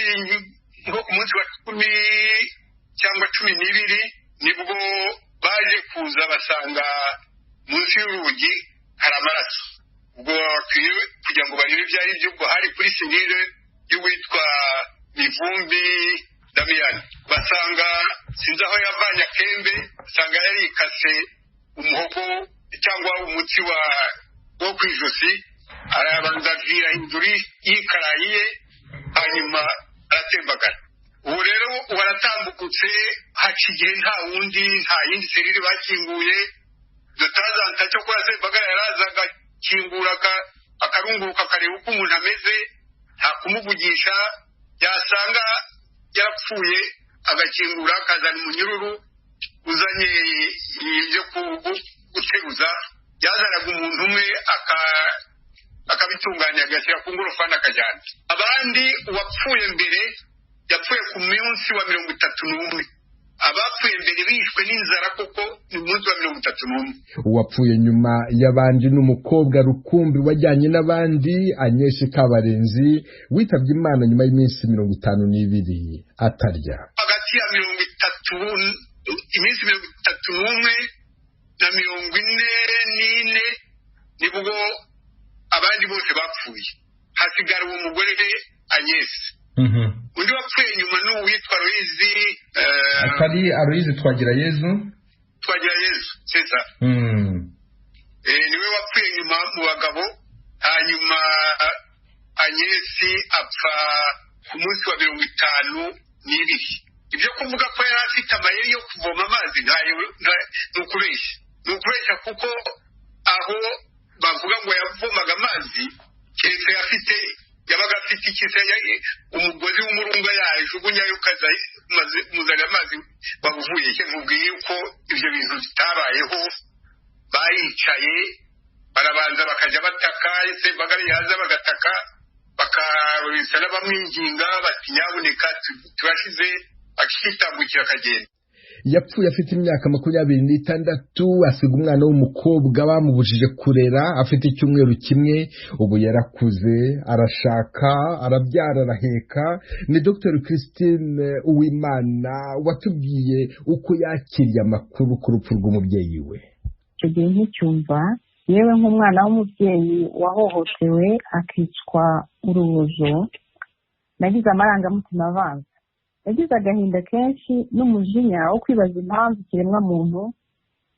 nko ku munsi wa 10 cyangwa 12 nibwo baje kuza basanga munsi y'urugi hari amaraso. Ubwo bakwiye kugira ngo barebe ibyo ari byo, ubwo hari kuri serire y'uwitwa Mivumbi Damiyani, basanga sinzi aho yavanye akembe, basanga yarikase umuhogo cyangwa umutsi wo ku ijosi, arabanza avira induri yikarayi ye, hanyuma aratembagara. Ubu rero waratambukutse, haca igihe nta wundi, nta yindi serire bakinguye. Dutazanta cyo kora Sembagara yaraza agakingura akarunguruka akareba uko umuntu ameze, nta kumuvugisha, yasanga yarapfuye agakingura akazana umunyururu uzanye ibyo guteruza, yazanaga umuntu umwe akabitunganya agashyira ku ngorofani akajyana. Abandi uwapfuye mbere yapfuye ku munsi wa 31. Abapfuye mbere bishwe n'inzara koko ni umunsi wa 31. Uwapfuye nyuma y'abandi n'umukobwa rukumbi wajyanye n'abandi, Agnes Kabarenzi, witabye Imana nyuma y'iminsi 52 atarya. Hagati ya 30, iminsi 31 na 44 nibwo abandi bose bapfuye, hasigara uwo mugore Agnes. Undi wapfuye nyuma ni uwitwa Aloyizi. Atari Aloyizi Twagirayezu? Twagirayezu, c'est ça. Niwe wapfuye nyuma mu bagabo, hanyuma Agnes apfa ku munsi wa 52. Ibyo kuvuga ko yari afite amayeri yo kuvoma amazi ni ukubeshya, ni ukubeshya kuko Aho bavuga ngo yavomaga amazi, keretse afite, yabaga afite ikise, umugozi w'umurunga, yajugunyayo ukazamuzanira amazi wavuye. Nkubwiye ko ibyo bintu bitabayeho. Baricaye, barabanza bakajya bataka, Sembagare yaza bagataka, bakabisa n'abamwinginga bati: "Nyabuneka, turashize." Akitambukira akagenda. Yapfuye afite imyaka 26, asiga umwana w'umukobwa bamubujije kurera afite icyumweru kimwe. Ubu yarakuze, arashaka, arabyara, araheka. Ni Dr Christine Uwimana watubwiye uko yakiriye amakuru ku rupfu rw'umubyeyi we. Icyo gihe nkicyumva, yewe, nk'umwana w'umubyeyi wahohotewe akicwa urubozo, nagize amarangamutima avanze. Yagize agahinda kenshi n'umujinya wo kwibaza impamvu ikiremwamuntu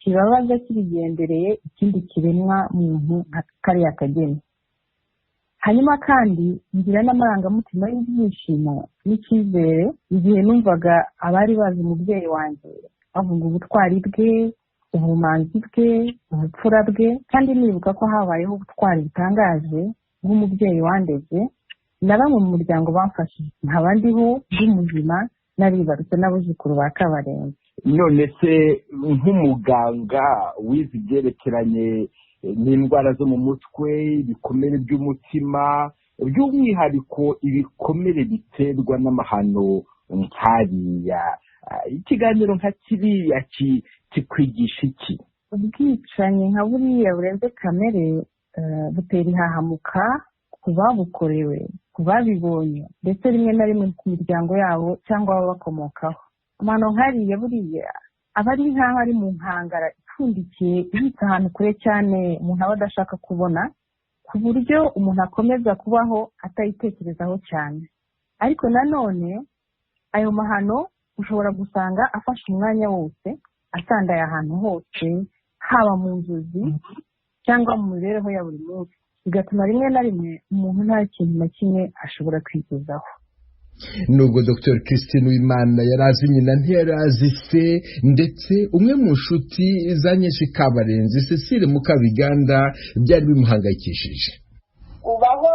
kibabaza kibigendereye ikindi kiremwa muntu nka kariya kageni. Hanyuma kandi ngira n'amarangamutima y'ibyishimo n'icyizere igihe numvaga abari bazi umubyeyi wanjye bavuga ubutwari bwe, ubumanzi bwe, ubupfura bwe, kandi nibuka ko habayeho ubutwari butangaje bw'umubyeyi wandeze na bamwe mu muryango bamfashije nkaba ndiho, ndi muzima, naribarutse n'abuzukuru ba Kabarenzi. None se nk'umuganga wize ibyerekeranye n'indwara zo mu mutwe, ibikomere by'umutima, by'umwihariko ibikomere biterwa n'amahano nk'ariya, ikiganiro nka kiriya kikwigisha iki? Ubwicanyi nka buriya burenze kamere butera ihahamuka ku babukorewe, ku babibonye, ndetse rimwe na rimwe ku miryango yabo cyangwa ababakomokaho. Amahano nk'ariya buriya aba ari nk'aho ari mu nkangara ipfundikiye, ibitse ahantu kure cyane umuntu aba adashaka kubona, ku buryo umuntu akomeza kubaho atayitekerezaho cyane. Ariko nanone ayo mahano ushobora gusanga afashe umwanya wose, asandaye ahantu hose, haba mu nzozi cyangwa mu mibereho ya buri munsi, bigatuma rimwe na rimwe umuntu nta kintu na kimwe ashobora kwigezaho. Nubwo Dr Christine Uwimana yari azi nyina, ntiyari azi se. Ndetse umwe mu nshuti za nyinshi Kabarenzi, Cecile Mukabiganda, byari bimuhangayikishije. Ubaho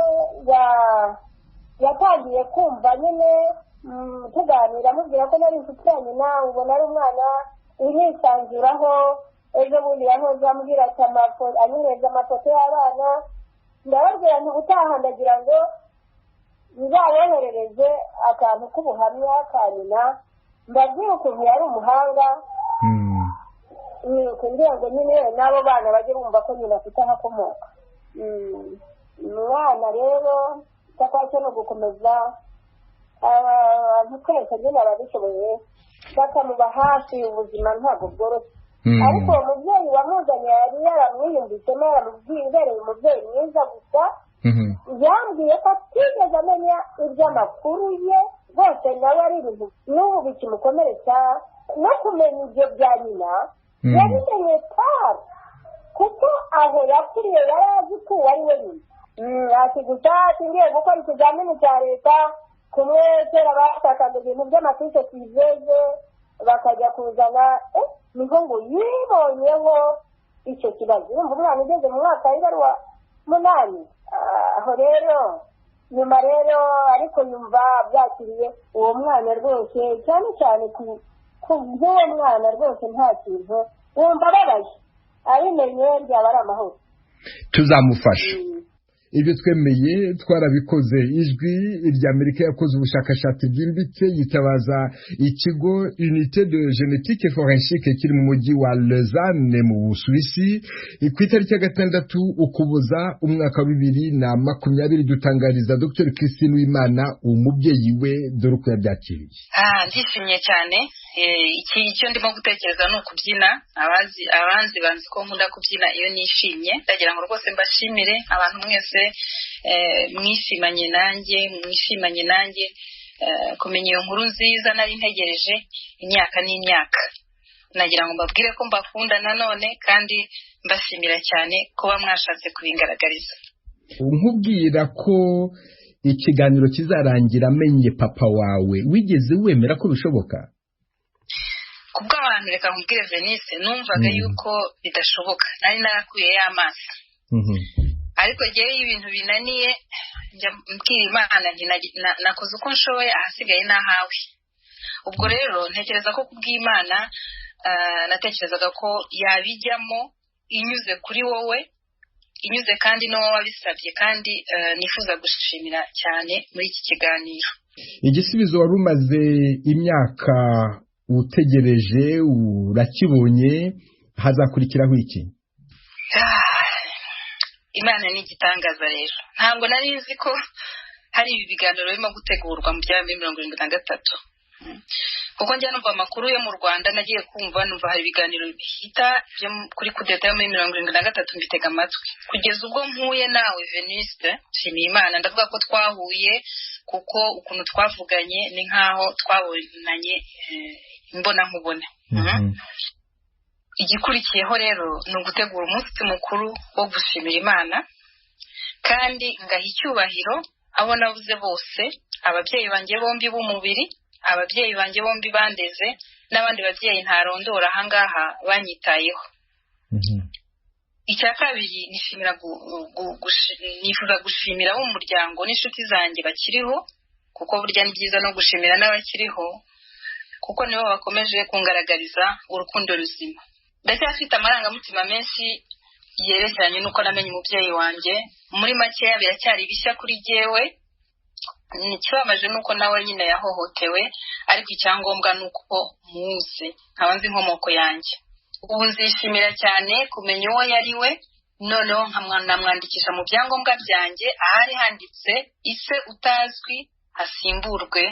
yatangiye kumva nyine tuganira, amubwira ko nari inshuti ya nyina, ubona ari umwana unisanzuraho. Ejo bundi yahoze ambwira ati anyohereza amafoto y'abana. Ndababwira nti ubutaha ndagira ngo nzaboherereze akantu k'ubuhamya ka nyina, mbabwire ukuntu yari umuhanga, kugira ngo nyine n'abo bana bajye bumva ko nyina afite aho akomoka. Umwana rero icyo ni ugukomeza abantu twese nyine ababishoboye bakamuba hafi. Ubuzima ntabwo bworoshye, ariko uwo mubyeyi wamuzanye yari yaramwiyumvisemo, yaramubwiye umubyeyi mwiza. Gusa yambwiye ko atigeze amenya iby'amakuru ye rwose, nawe ari ibintu n'ubu bikimukomeretsa. No kumenya ibyo bya nyina yabimenye tari, kuko aho yakuriye yari azi ko uwo ari we nyina. Ati gusa ati ngiye gukora ikizamini cya leta, kumwe kera bashakaga ibintu by'amafiche twizeze, bakajya kuzana, niho ngo yibonyeho icyo kibazo. Urumva umwana ugeze mu mwaka w'ibaruwa munani. Aho rero nyuma rero ariko yumva byakiriye uwo mwana rwose, cyane cyane ku bw'uwo mwana rwose nta kintu wumva ababaye, abimenye byaba ari amahoro. Tuzamufasha. Ibyo twemeye twarabikoze. Ijwi rya Amerika yakoze ubushakashatsi bwimbitse, yitabaza ikigo Unité de Génétique Forensique kiri mu mujyi wa Lausanne mu Busuwisi. Ku itariki ya 6 Ukuboza umwaka wa 2020, dutangariza Dr Christine Uwimana umubyeyi we. Dore uko yabyakiriye. Ndishimye cyane. Icyo ndimo gutekereza ni ukubyina. Abanzi banzi ko nkunda kubyina iyo nishimye. Ndagira ngo rwose mbashimire abantu mwese mwishimanye nanjye kumenya iyo nkuru nziza nari ntegereje imyaka n'imyaka. Nagira ngo mbabwire ko mbakunda nanone, kandi mbashimira cyane kuba mwashatse kubingaragariza. Nkubwira ko ikiganiro kizarangira amenye papa wawe, wigeze wemera ko bishoboka? Kubw'abantu, reka nkubwire Venise, numvaga yuko bidashoboka, nari narakuye y'amaso. Ariko ngewe iyo ibintu binaniye njya mbwira Imana nti nakoze uko nshoboye, ahasigaye n'ahawe. Ubwo rero ntekereza ko kubw'Imana natekerezaga ko yabijyamo inyuze kuri wowe, inyuze kandi n'uwo wabisabye, kandi nifuza gushimira cyane muri iki kiganiro. Igisubizo wari umaze imyaka utegereje urakibonye, hazakurikiraho iki? Imana ni igitangaza rero. Ntabwo nari nzi ko hari ibi biganiro birimo gutegurwa mu bya 73, kuko njya numva amakuru yo mu Rwanda, nagiye kumva numva hari ibiganiro bihita byo kuri kudeta yo muri 73, mbitega amatwi kugeza ubwo mpuye nawe Veniste. Nshimiye Imana, ndavuga ko twahuye kuko ukuntu twavuganye ni nkaho twabonanye imbona nkubone. Igikurikiyeho rero ni ugutegura umunsi mukuru wo gushimira Imana, kandi ngaha icyubahiro abo nabuze bose, ababyeyi banjye bombi b'umubiri, ababyeyi banjye bombi bandeze, n'abandi babyeyi ntarondora ahangaha banyitayeho. Icya kabiri, nifuza gushimira abo mu muryango n'inshuti zanjye bakiriho, kuko burya ni byiza no gushimira n'abakiriho, kuko nibo bakomeje kungaragariza urukundo ruzima. Ndacyafite amarangamutima menshi yerekeranye n'uko namenye umubyeyi wanjye. Muri makeya biracyari bishya kuri jyewe. Ikibabaje ni uko nawe nyine yahohotewe, ariko icyangombwa ni uko muzi, nkaba nzi inkomoko yanjye. Ubu nzishimira cyane kumenya uwo yari we, noneho nkamwandikisha mu byangombwa byanjye ahari handitse ise utazwi hasimburwe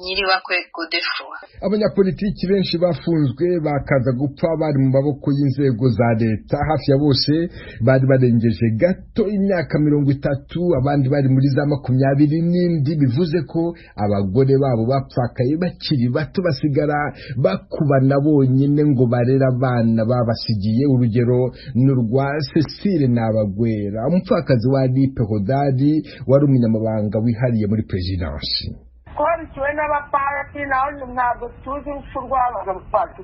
Nyiribakwe Godefroid. Abanyapolitiki benshi bafunzwe bakaza gupfa bari mu maboko y'inzego za leta, hafi ya bose bari barengeje gato imyaka 30, abandi bari muri za 20 n'indi, bivuze ko abagore babo bapfakaye bakiri bato basigara bakubana bonyine ngo barera abana babasigiye. Urugero ni urwa Cecile Nabagwera, umupfakazi wa Lipe Hodari wari umunyamabanga wihariye muri perezidansi. Twarikiwe n'abapati, naho ntabwo tuzi urupfu rw'abaga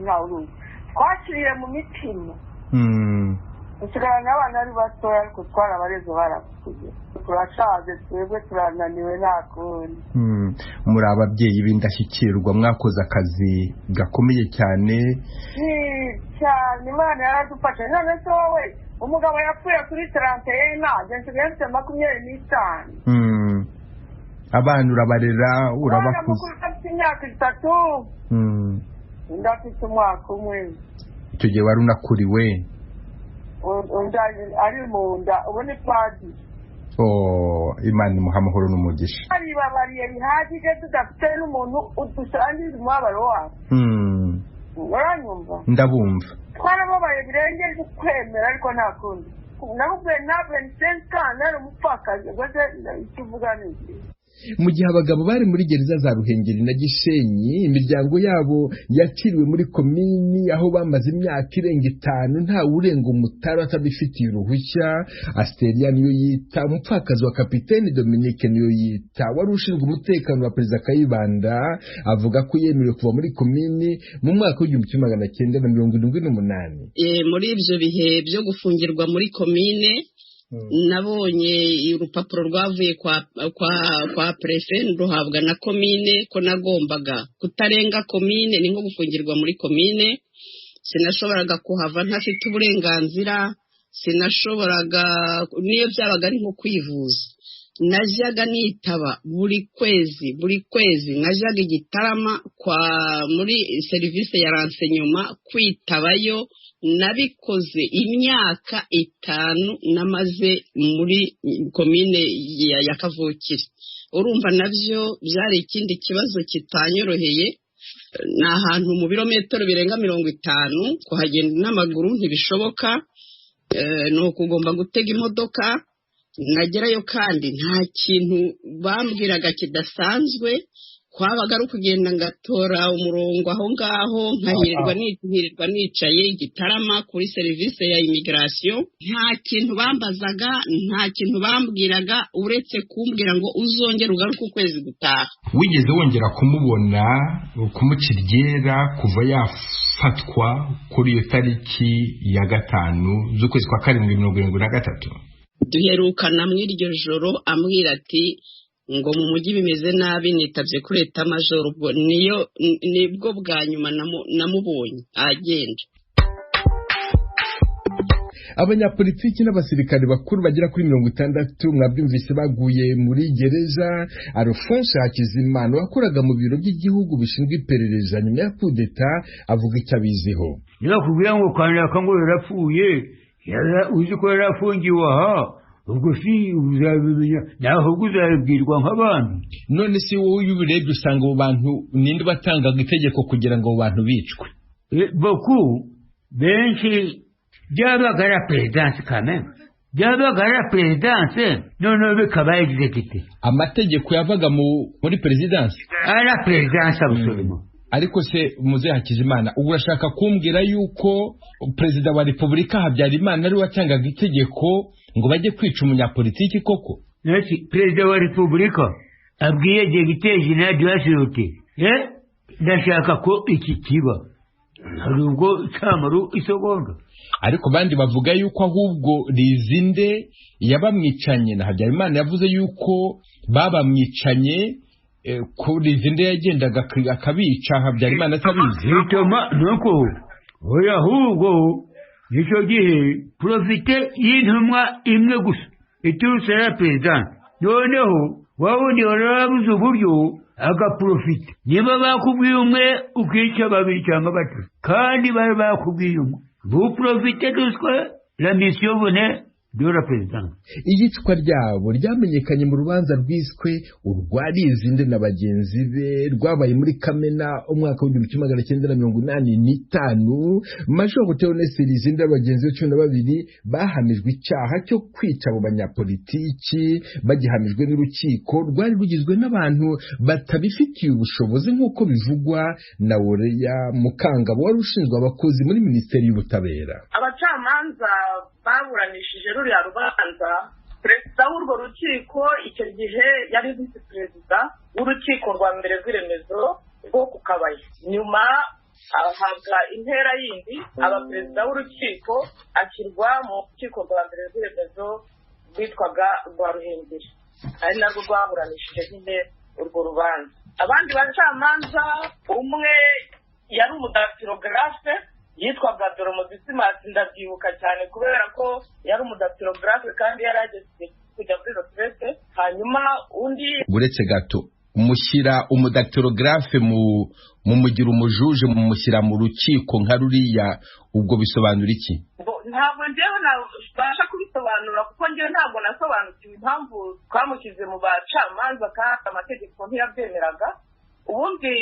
ntawe uruzi, twakiriye mu mitima, dusigaranye abana ari batoya, ariko twarabareze barapfuye, turashaje twebwe turananiwe nta kundi. Muri ababyeyi b'indashyikirwa, mwakoze akazi gakomeye cyane cyane, Imana yaradufashe. None se wowe umugabo yapfuye kuri 31, nanjye nsigaye mfite 25. Abana urabarera, urabakuza. Afite imyaka 3, undi afite umwaka 1. Icyo gihe wari unakuriwe? Undi ari mu nda, ubu ni padiri. Imana imuha amahoro n'umugisha. Baribabariye bihagije, tudafite n'umuntu udusangiza umubabaro wacu. Uranyumva? Ndabumva. Twarababaye birengeje ukwemera, ariko nta kundi. Navuye na 25 nari umupfakazi, ubwo se icyo uvuga ni iki? Mu gihe abagabo bari muri gereza za Ruhengeri na Gisenyi, imiryango yabo yakiriwe muri komini aho bamaze imyaka irenga 5 nta urenga umutara atabifitiye uruhushya. Asteria niyo yita, umupfakazi wa kapiteni Dominique niyo yita, wari ushinzwe umutekano wa Perezida Kayibanda, avuga ko yemerewe kuva muri komini mu mwaka w'1978. Muri ibyo bihe byo gufungirwa muri komine, nabonye urupapuro rwavuye kwa prefe ruhabwa na komine ko nagombaga kutarenga komine, ni nko gufungirwa muri komine. Sinashoboraga kuhava ntafite uburenganzira, sinashoboraga, niyo byabaga ari nko kwivuza. Najyaga nitaba buri kwezi, najyaga i Gitarama kwa muri serivisi ya renseignement kwitabayo. Nabikoze imyaka 5 namaze muri komine ya Kavukire. Urumva nabyo byari ikindi kibazo kitanyoroheye. Ni ahantu mu birometero birenga 50, kuhagenda n'amaguru ntibishoboka, ni ukugomba gutega imodoka. Nagerayo kandi nta kintu bambwiraga kidasanzwe, Kwabaga ari ukugenda ngatora umurongo aho ngaho, nkahirirwa nicaye Igitarama kuri serivisi ya immigration. Nta kintu bambazaga, nta kintu bambwiraga, uretse kumbwira ngo uzongere ugaruke ukwezi gutaha. Wigeze wongera kumubona, kumuca iryera kuva yafatwa kuri iyo tariki ya 5 z'ukwezi kwa 7 1973? Duherukana muri iryo joro ambwira ati ngo mu mujyi bimeze nabi, nitabye kuri etat-major. Ubwo niyo nibwo bwa nyuma namubonye agenda. Abanyapolitiki n'abasirikare bakuru bagera kuri 60 mwabyumvise baguye muri gereza. Alphonse Hakizimana wakoraga mu biro by'igihugu bishinzwe iperereza nyuma ya kudeta avuga icyo abiziho. Niba kubwira ngo kanaka ngo yarapfuye, uzi ko yarafungiwe aha, ubwo si uzabimenya, naho uzabibwirwa nk'abantu. None se wowe iyo ubirebye usanga abo bantu ninde batangaga itegeko kugira ngo abo bantu bicwe? Boku benshi byabaga ari perezidanse kameme, byabaga ari perezidanse, noneho bikaba egizegite. Amategeko yavaga muri perezidanse, ari perezidanse abusorimo. Ariko se Muzehe Hakizimana, ubu urashaka kumbwira yuko perezida wa Repubulika Habyarimana ari watangaga itegeko ngo bajye kwica umunyapolitiki koko? Perezida wa Repubulika abwiye depite jenerali de la sûreté, ndashaka ko iki kiba, hari ubwo cyamara isegonda. Ariko bandi bavuga yuko ahubwo Lizinde yabamwicanye na Habyarimana, yavuze yuko babamwicanye ko Lizinde yagendaga akabica Habyarimana atabizi. Bituma nuko oya, ahubwo icyo gihe profite y'intumwa imwe gusa iturutse ya perezida, noneho wawundi warabuze uburyo agaprofite. Niba bakubwiye umwe ukica babiri cyangwa batatu, kandi bari bakubwiye umwe, buprofite duswe la mission venait de la présidence. Iyicwa ryabo ryamenyekanye mu rubanza rwiswe urwa Lizinde na bagenzi be, rwabaye muri Kamena umwaka w'1985. Major Theoneste Lizinde na bagenzi be 12 bahamijwe icyaha cyo kwica abo banyapolitiki, bagihamijwe n'urukiko rwari rugizwe n'abantu batabifitiye ubushobozi nk'uko bivugwa na Woreya Mukangabo wari ushinzwe abakozi muri Minisiteri y'Ubutabera. Abacamanza baburanishije ruriya rubanza, perezida w'urwo rukiko icyo gihe yari visi perezida w'urukiko rwa mbere rw'iremezo rwo ku Kabaya, nyuma ahabwa intera yindi aba perezida w'urukiko, ashyirwa mu rukiko rwa mbere rw'iremezo rwitwaga rwa Ruhengeri, ari narwo rwaburanishije nyine urwo rubanza. Abandi bacamanza, umwe yari umudatirogarafe yitwaga Doromodisimasi, ndabyibuka cyane kubera ko yari umudatirogarafe kandi yari ageze kujya muri retraite. Hanyuma undi, uretse gato, mushyira umudatirogarafe mumugira umujuje, mumushyira mu rukiko nka ruriya, ubwo bisobanura iki? Ntabwo njyewe nabasha kubisobanura kuko njyewe ntabwo nasobanukiwe impamvu twamushyize mu bacamanza kandi amategeko ntiyabyemeraga. Ubundi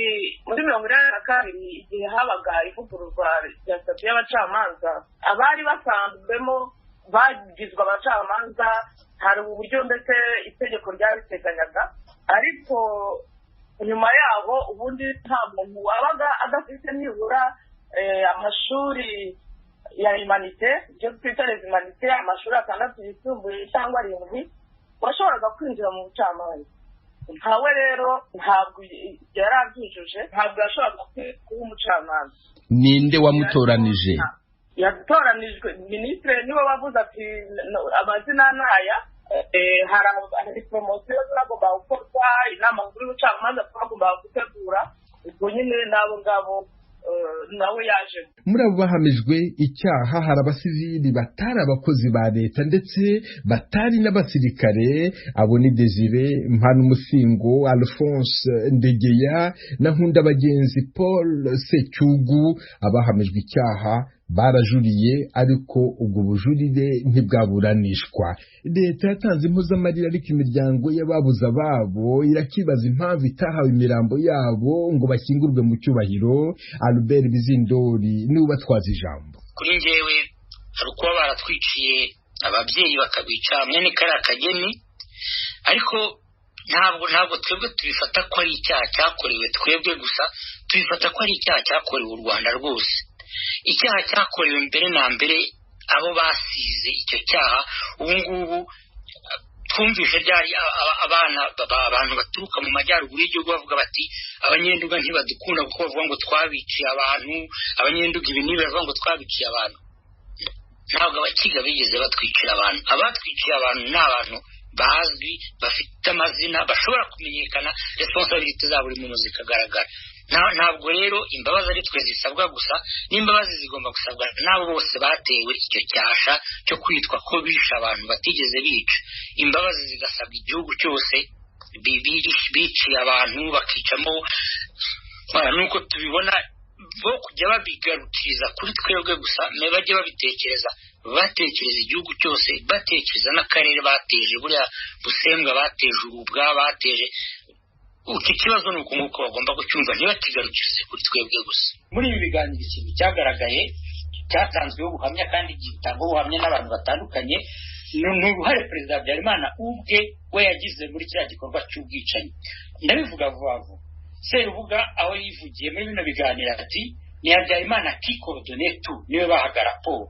muri 82 igihe habaga ivugururwa rya sitati y'abacamanza, abari basanzwemo bagizwe abacamanza, hari uburyo ndetse itegeko ryabiteganyaga. Ariko nyuma yaho ubundi nta muntu wabaga adafite nibura amashuri ya humanite, ibyo twita les humanités, amashuri 6 yisumbuye cyangwa 7, washoboraga kwinjira mu bucamanza. Ntawe rero ntabwo yari abyujuje, ntabwo yashoboraga kuba umucamanza. Ninde wamutoranije? Yatoranijwe minisitiri, niwe wavuze ati amazina naya, hari poromosiyo zagombaga gukorwa, inama nkuru y'ubucamanza twagombaga gutegura, ubwo nyine n'abo ngabo nawe yaje. Muri abo bahamijwe icyaha hari abasivili batari abakozi ba leta ndetse batari n'abasirikare. Abo ni Desire Mpanuumusingo, Alphonse Ndegeya na Nkundabagenzi Paul Secyugu. Abahamijwe icyaha barajuriye, ariko ubwo bujurire ntibwaburanishwa. Leta yatanze impozamarira, ariko imiryango y'ababuze ababo irakibaza impamvu itahawe imirambo yabo ngo bashyingurwe mu cyubahiro. Albert Bizindori niwe ubatwaza ijambo. Kuri njyewe hari ukuba baratwiciye ababyeyi bakabica mwene kariya kageni, ariko Ntabwo twebwe tubifata ko ari icyaha cyakorewe twebwe gusa, tubifata ko ari icyaha cyakorewe u Rwanda rwose. Icyaha cyakorewe mbere na mbere abo basize icyo cyaha. Ubu ngubu twumvise byari abana abantu baturuka mu majyaruguru y'igihugu bavuga bati abanyenduga ntibadukunda kuko bavuga ngo twabiciye abantu, abanyenduga ibi n'ibi bavuga ngo twabiciye abantu. Ntabwo abakiga bigeze batwicira abantu. Abatwiciye abantu ni abantu bazwi, bafite amazina, bashobora kumenyekana, responsabilité za buri muntu zikagaragara. Ntabwo rero imbabazi ari twe zisabwa gusa, n'imbabazi zigomba gusabwa n'abo bose batewe icyo cyasha cyo kwitwa ko bishe abantu batigeze bica. Imbabazi zigasabwa igihugu cyose biciye abantu bakicamo, nuko tubibona bo kujya babigarukiriza kuri twebwe gusa, bajye babitekereza, batekereza igihugu cyose, batekereza n'akarere bateje, buriya busembwa bateje, urubwa bateje. Iki kibazo ni uko nguko bagomba kucyumva, ntibakigarukirize kuri twebwe gusa. Muri ibi biganiro ikintu cyagaragaye cyatanzweho ubuhamya kandi gitangwa ubuhamya n'abantu batandukanye, ni uruhare Perezida Habyarimana ubwe we yagize muri kiriya gikorwa cy'ubwicanyi. Ndabivuga vuba vuba. Serubuga aho yivugiye muri bino biganiro ati ni Habyarimana qui coordonne tout, niwe bahaga raporo.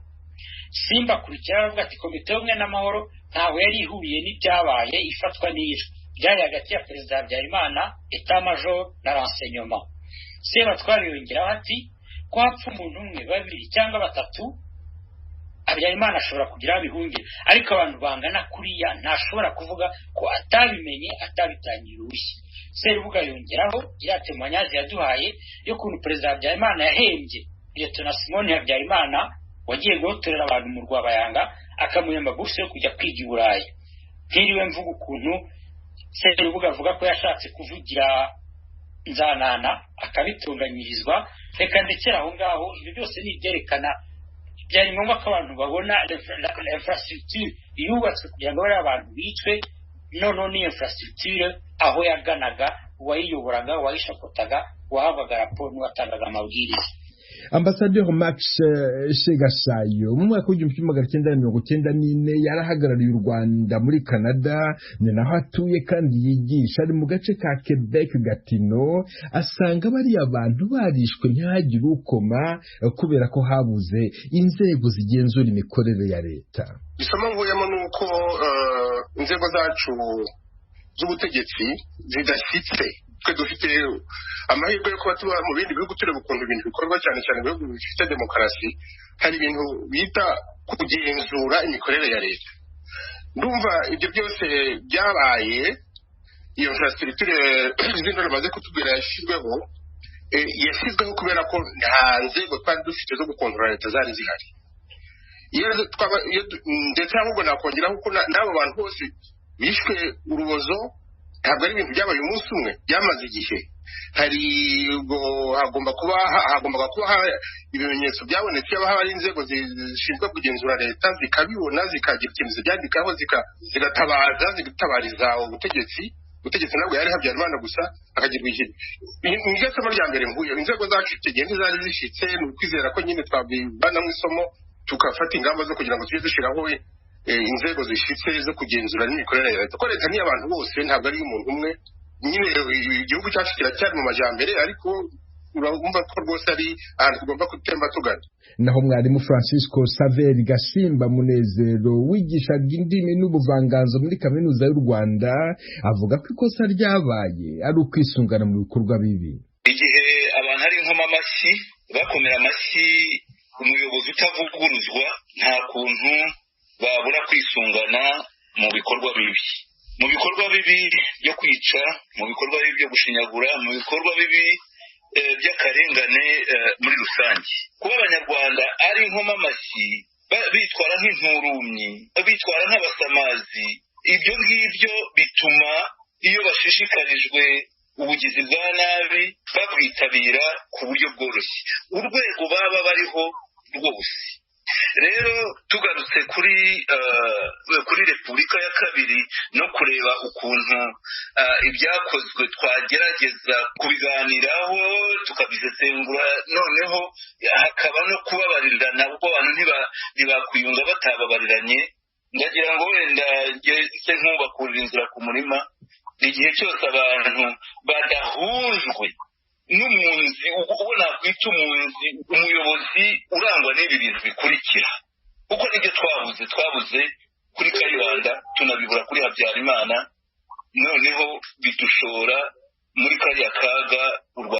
Simba kurikira aravuga ati komite y'ubumwe n'amahoro ntaho yari ihuriye n'ibyabaye ifatwa n'iyicwa byari hagati ya Perezida Habyarimana, etat major na renseignement. Sebatware yongeraho ati ko hapfa umuntu umwe, babiri cyangwa batatu, Habyarimana ashobora kugira abihungira, ariko abantu bangana kuriya ntashobora kuvuga ko atabimenye, atabitangira uruhushya. Serubuga yongeraho iriya témoignage yaduhaye y'ukuntu Perezida Habyarimana yahembye Lieutenant Simon Habyarimana wagiye guhotorera abantu mu Rwabayanga, akamuhemba buruse yo kujya kwiga i Burayi. Ntiriwe mvuga ukuntu Serubuga avuga ko yashatse kuvugira Nzanana akabitunganyirizwa. Reka ndekere aho ngaho. Ibyo byose ni ibyerekana byari ngombwa ko abantu babona infrastructure yubatswe kugira ngo bariya abantu bicwe. Noneho ni infrastructure aho yaganaga, uwayiyoboraga, uwayishakotaga, uwahabwaga raporo n'uwatangaga amabwiriza. Ambasaderi Max Shegashayo mu mwaka w'1994 yarahagarariye u Rwanda muri Canada, ni naho atuye kandi yigisha, ari mu gace ka Quebec Gatineau. Asanga bariya bantu barishwe ntihagire ukoma kubera ko habuze inzego zigenzura imikorere ya leta. Isomo mvuyemo ni uko inzego zacu z'ubutegetsi zidashyitse. Twe dufite amahirwe yo kuba tuba mu bindi bihugu, tureba ukuntu ibintu bikorwa, cyane cyane ibihugu bifite demokarasi. Hari ibintu bita kugenzura imikorere ya leta. Ndumva ibyo byose byabaye, iyo infrastructure izindi bamaze kutubwira yashyizweho, yashyizweho kubera ko nta nzego twari dufite zo gukontorora leta zari zihari. Ndetse ahubwo nakongeraho ko n'abo bantu bose bishwe urubozo ntabwo ari ibintu byabaye umunsi umwe, byamaze igihe. Hari hagomba kuba ibimenyetso byabonetse, haba hari inzego zishinzwe kugenzura leta zikabibona, zikagira ikintu zibyandikaho, zigatabaza, zigatabariza ubutegetsi. Ubutegetsi ntabwo yari Habyarimana gusa, akagirwa ikintu. Niryo somo rya mbere mvuye. Inzego zacu icyo gihe ntizari zishyitse, ni ukwizera ko nyine twabivanamo isomo, tugafata ingamba zo kugira ngo tujye dushyiraho inzego zishyitse zo kugenzura n'imikorere ya leta. Ko leta ni abantu bose, ntabwo ari umuntu umwe. Nyine igihugu cyacu kiracyari mu majyambere, ariko urumva ko rwose ari ahantu tugomba gutemba tugana. Naho mwarimu Francisco Saveri Gasimba Munezero wigishaga indimi n'ubuvanganzo muri Kaminuza y'u Rwanda avuga ko ikosa ryabaye ari ukwisungana mu bikorwa bibi. Igihe abantu ari nkoma amashyi, bakomera amashyi umuyobozi utavuguruzwa, nta kuntu babura kwisungana mu bikorwa bibi, mu bikorwa bibi byo kwica, mu bikorwa bibi byo gushinyagura, mu bikorwa bibi by'akarengane muri rusange. Kuba abanyarwanda ari nkoma amashyi, bitwara nk'inturumyi, bitwara nk'abasamazi, ibyo ngibyo bituma iyo bashishikarijwe ubugizi bwa nabi babwitabira ku buryo bworoshye, urwego baba bariho rwose. Rero tugarutse kuri Repubulika ya kabiri no kureba ukuntu ibyakozwe twagerageza kubiganiraho tukabisesengura, noneho hakaba no kubabarirana, kuko abantu ntibakwiyunga batababariranye. Ndagira ngo wenda ngeze nk'ubakurira inzira ku murima, Igihe cyose abantu badahujwe n'umunzi, uwo nakwita umunzi, umuyobozi urangwa n'ibi bintu bikurikira, kuko nibyo twabuze kuri Kayibanda, tunabibura kuri Habyarimana, noneho bidushora muri kariya kaga u Rwanda.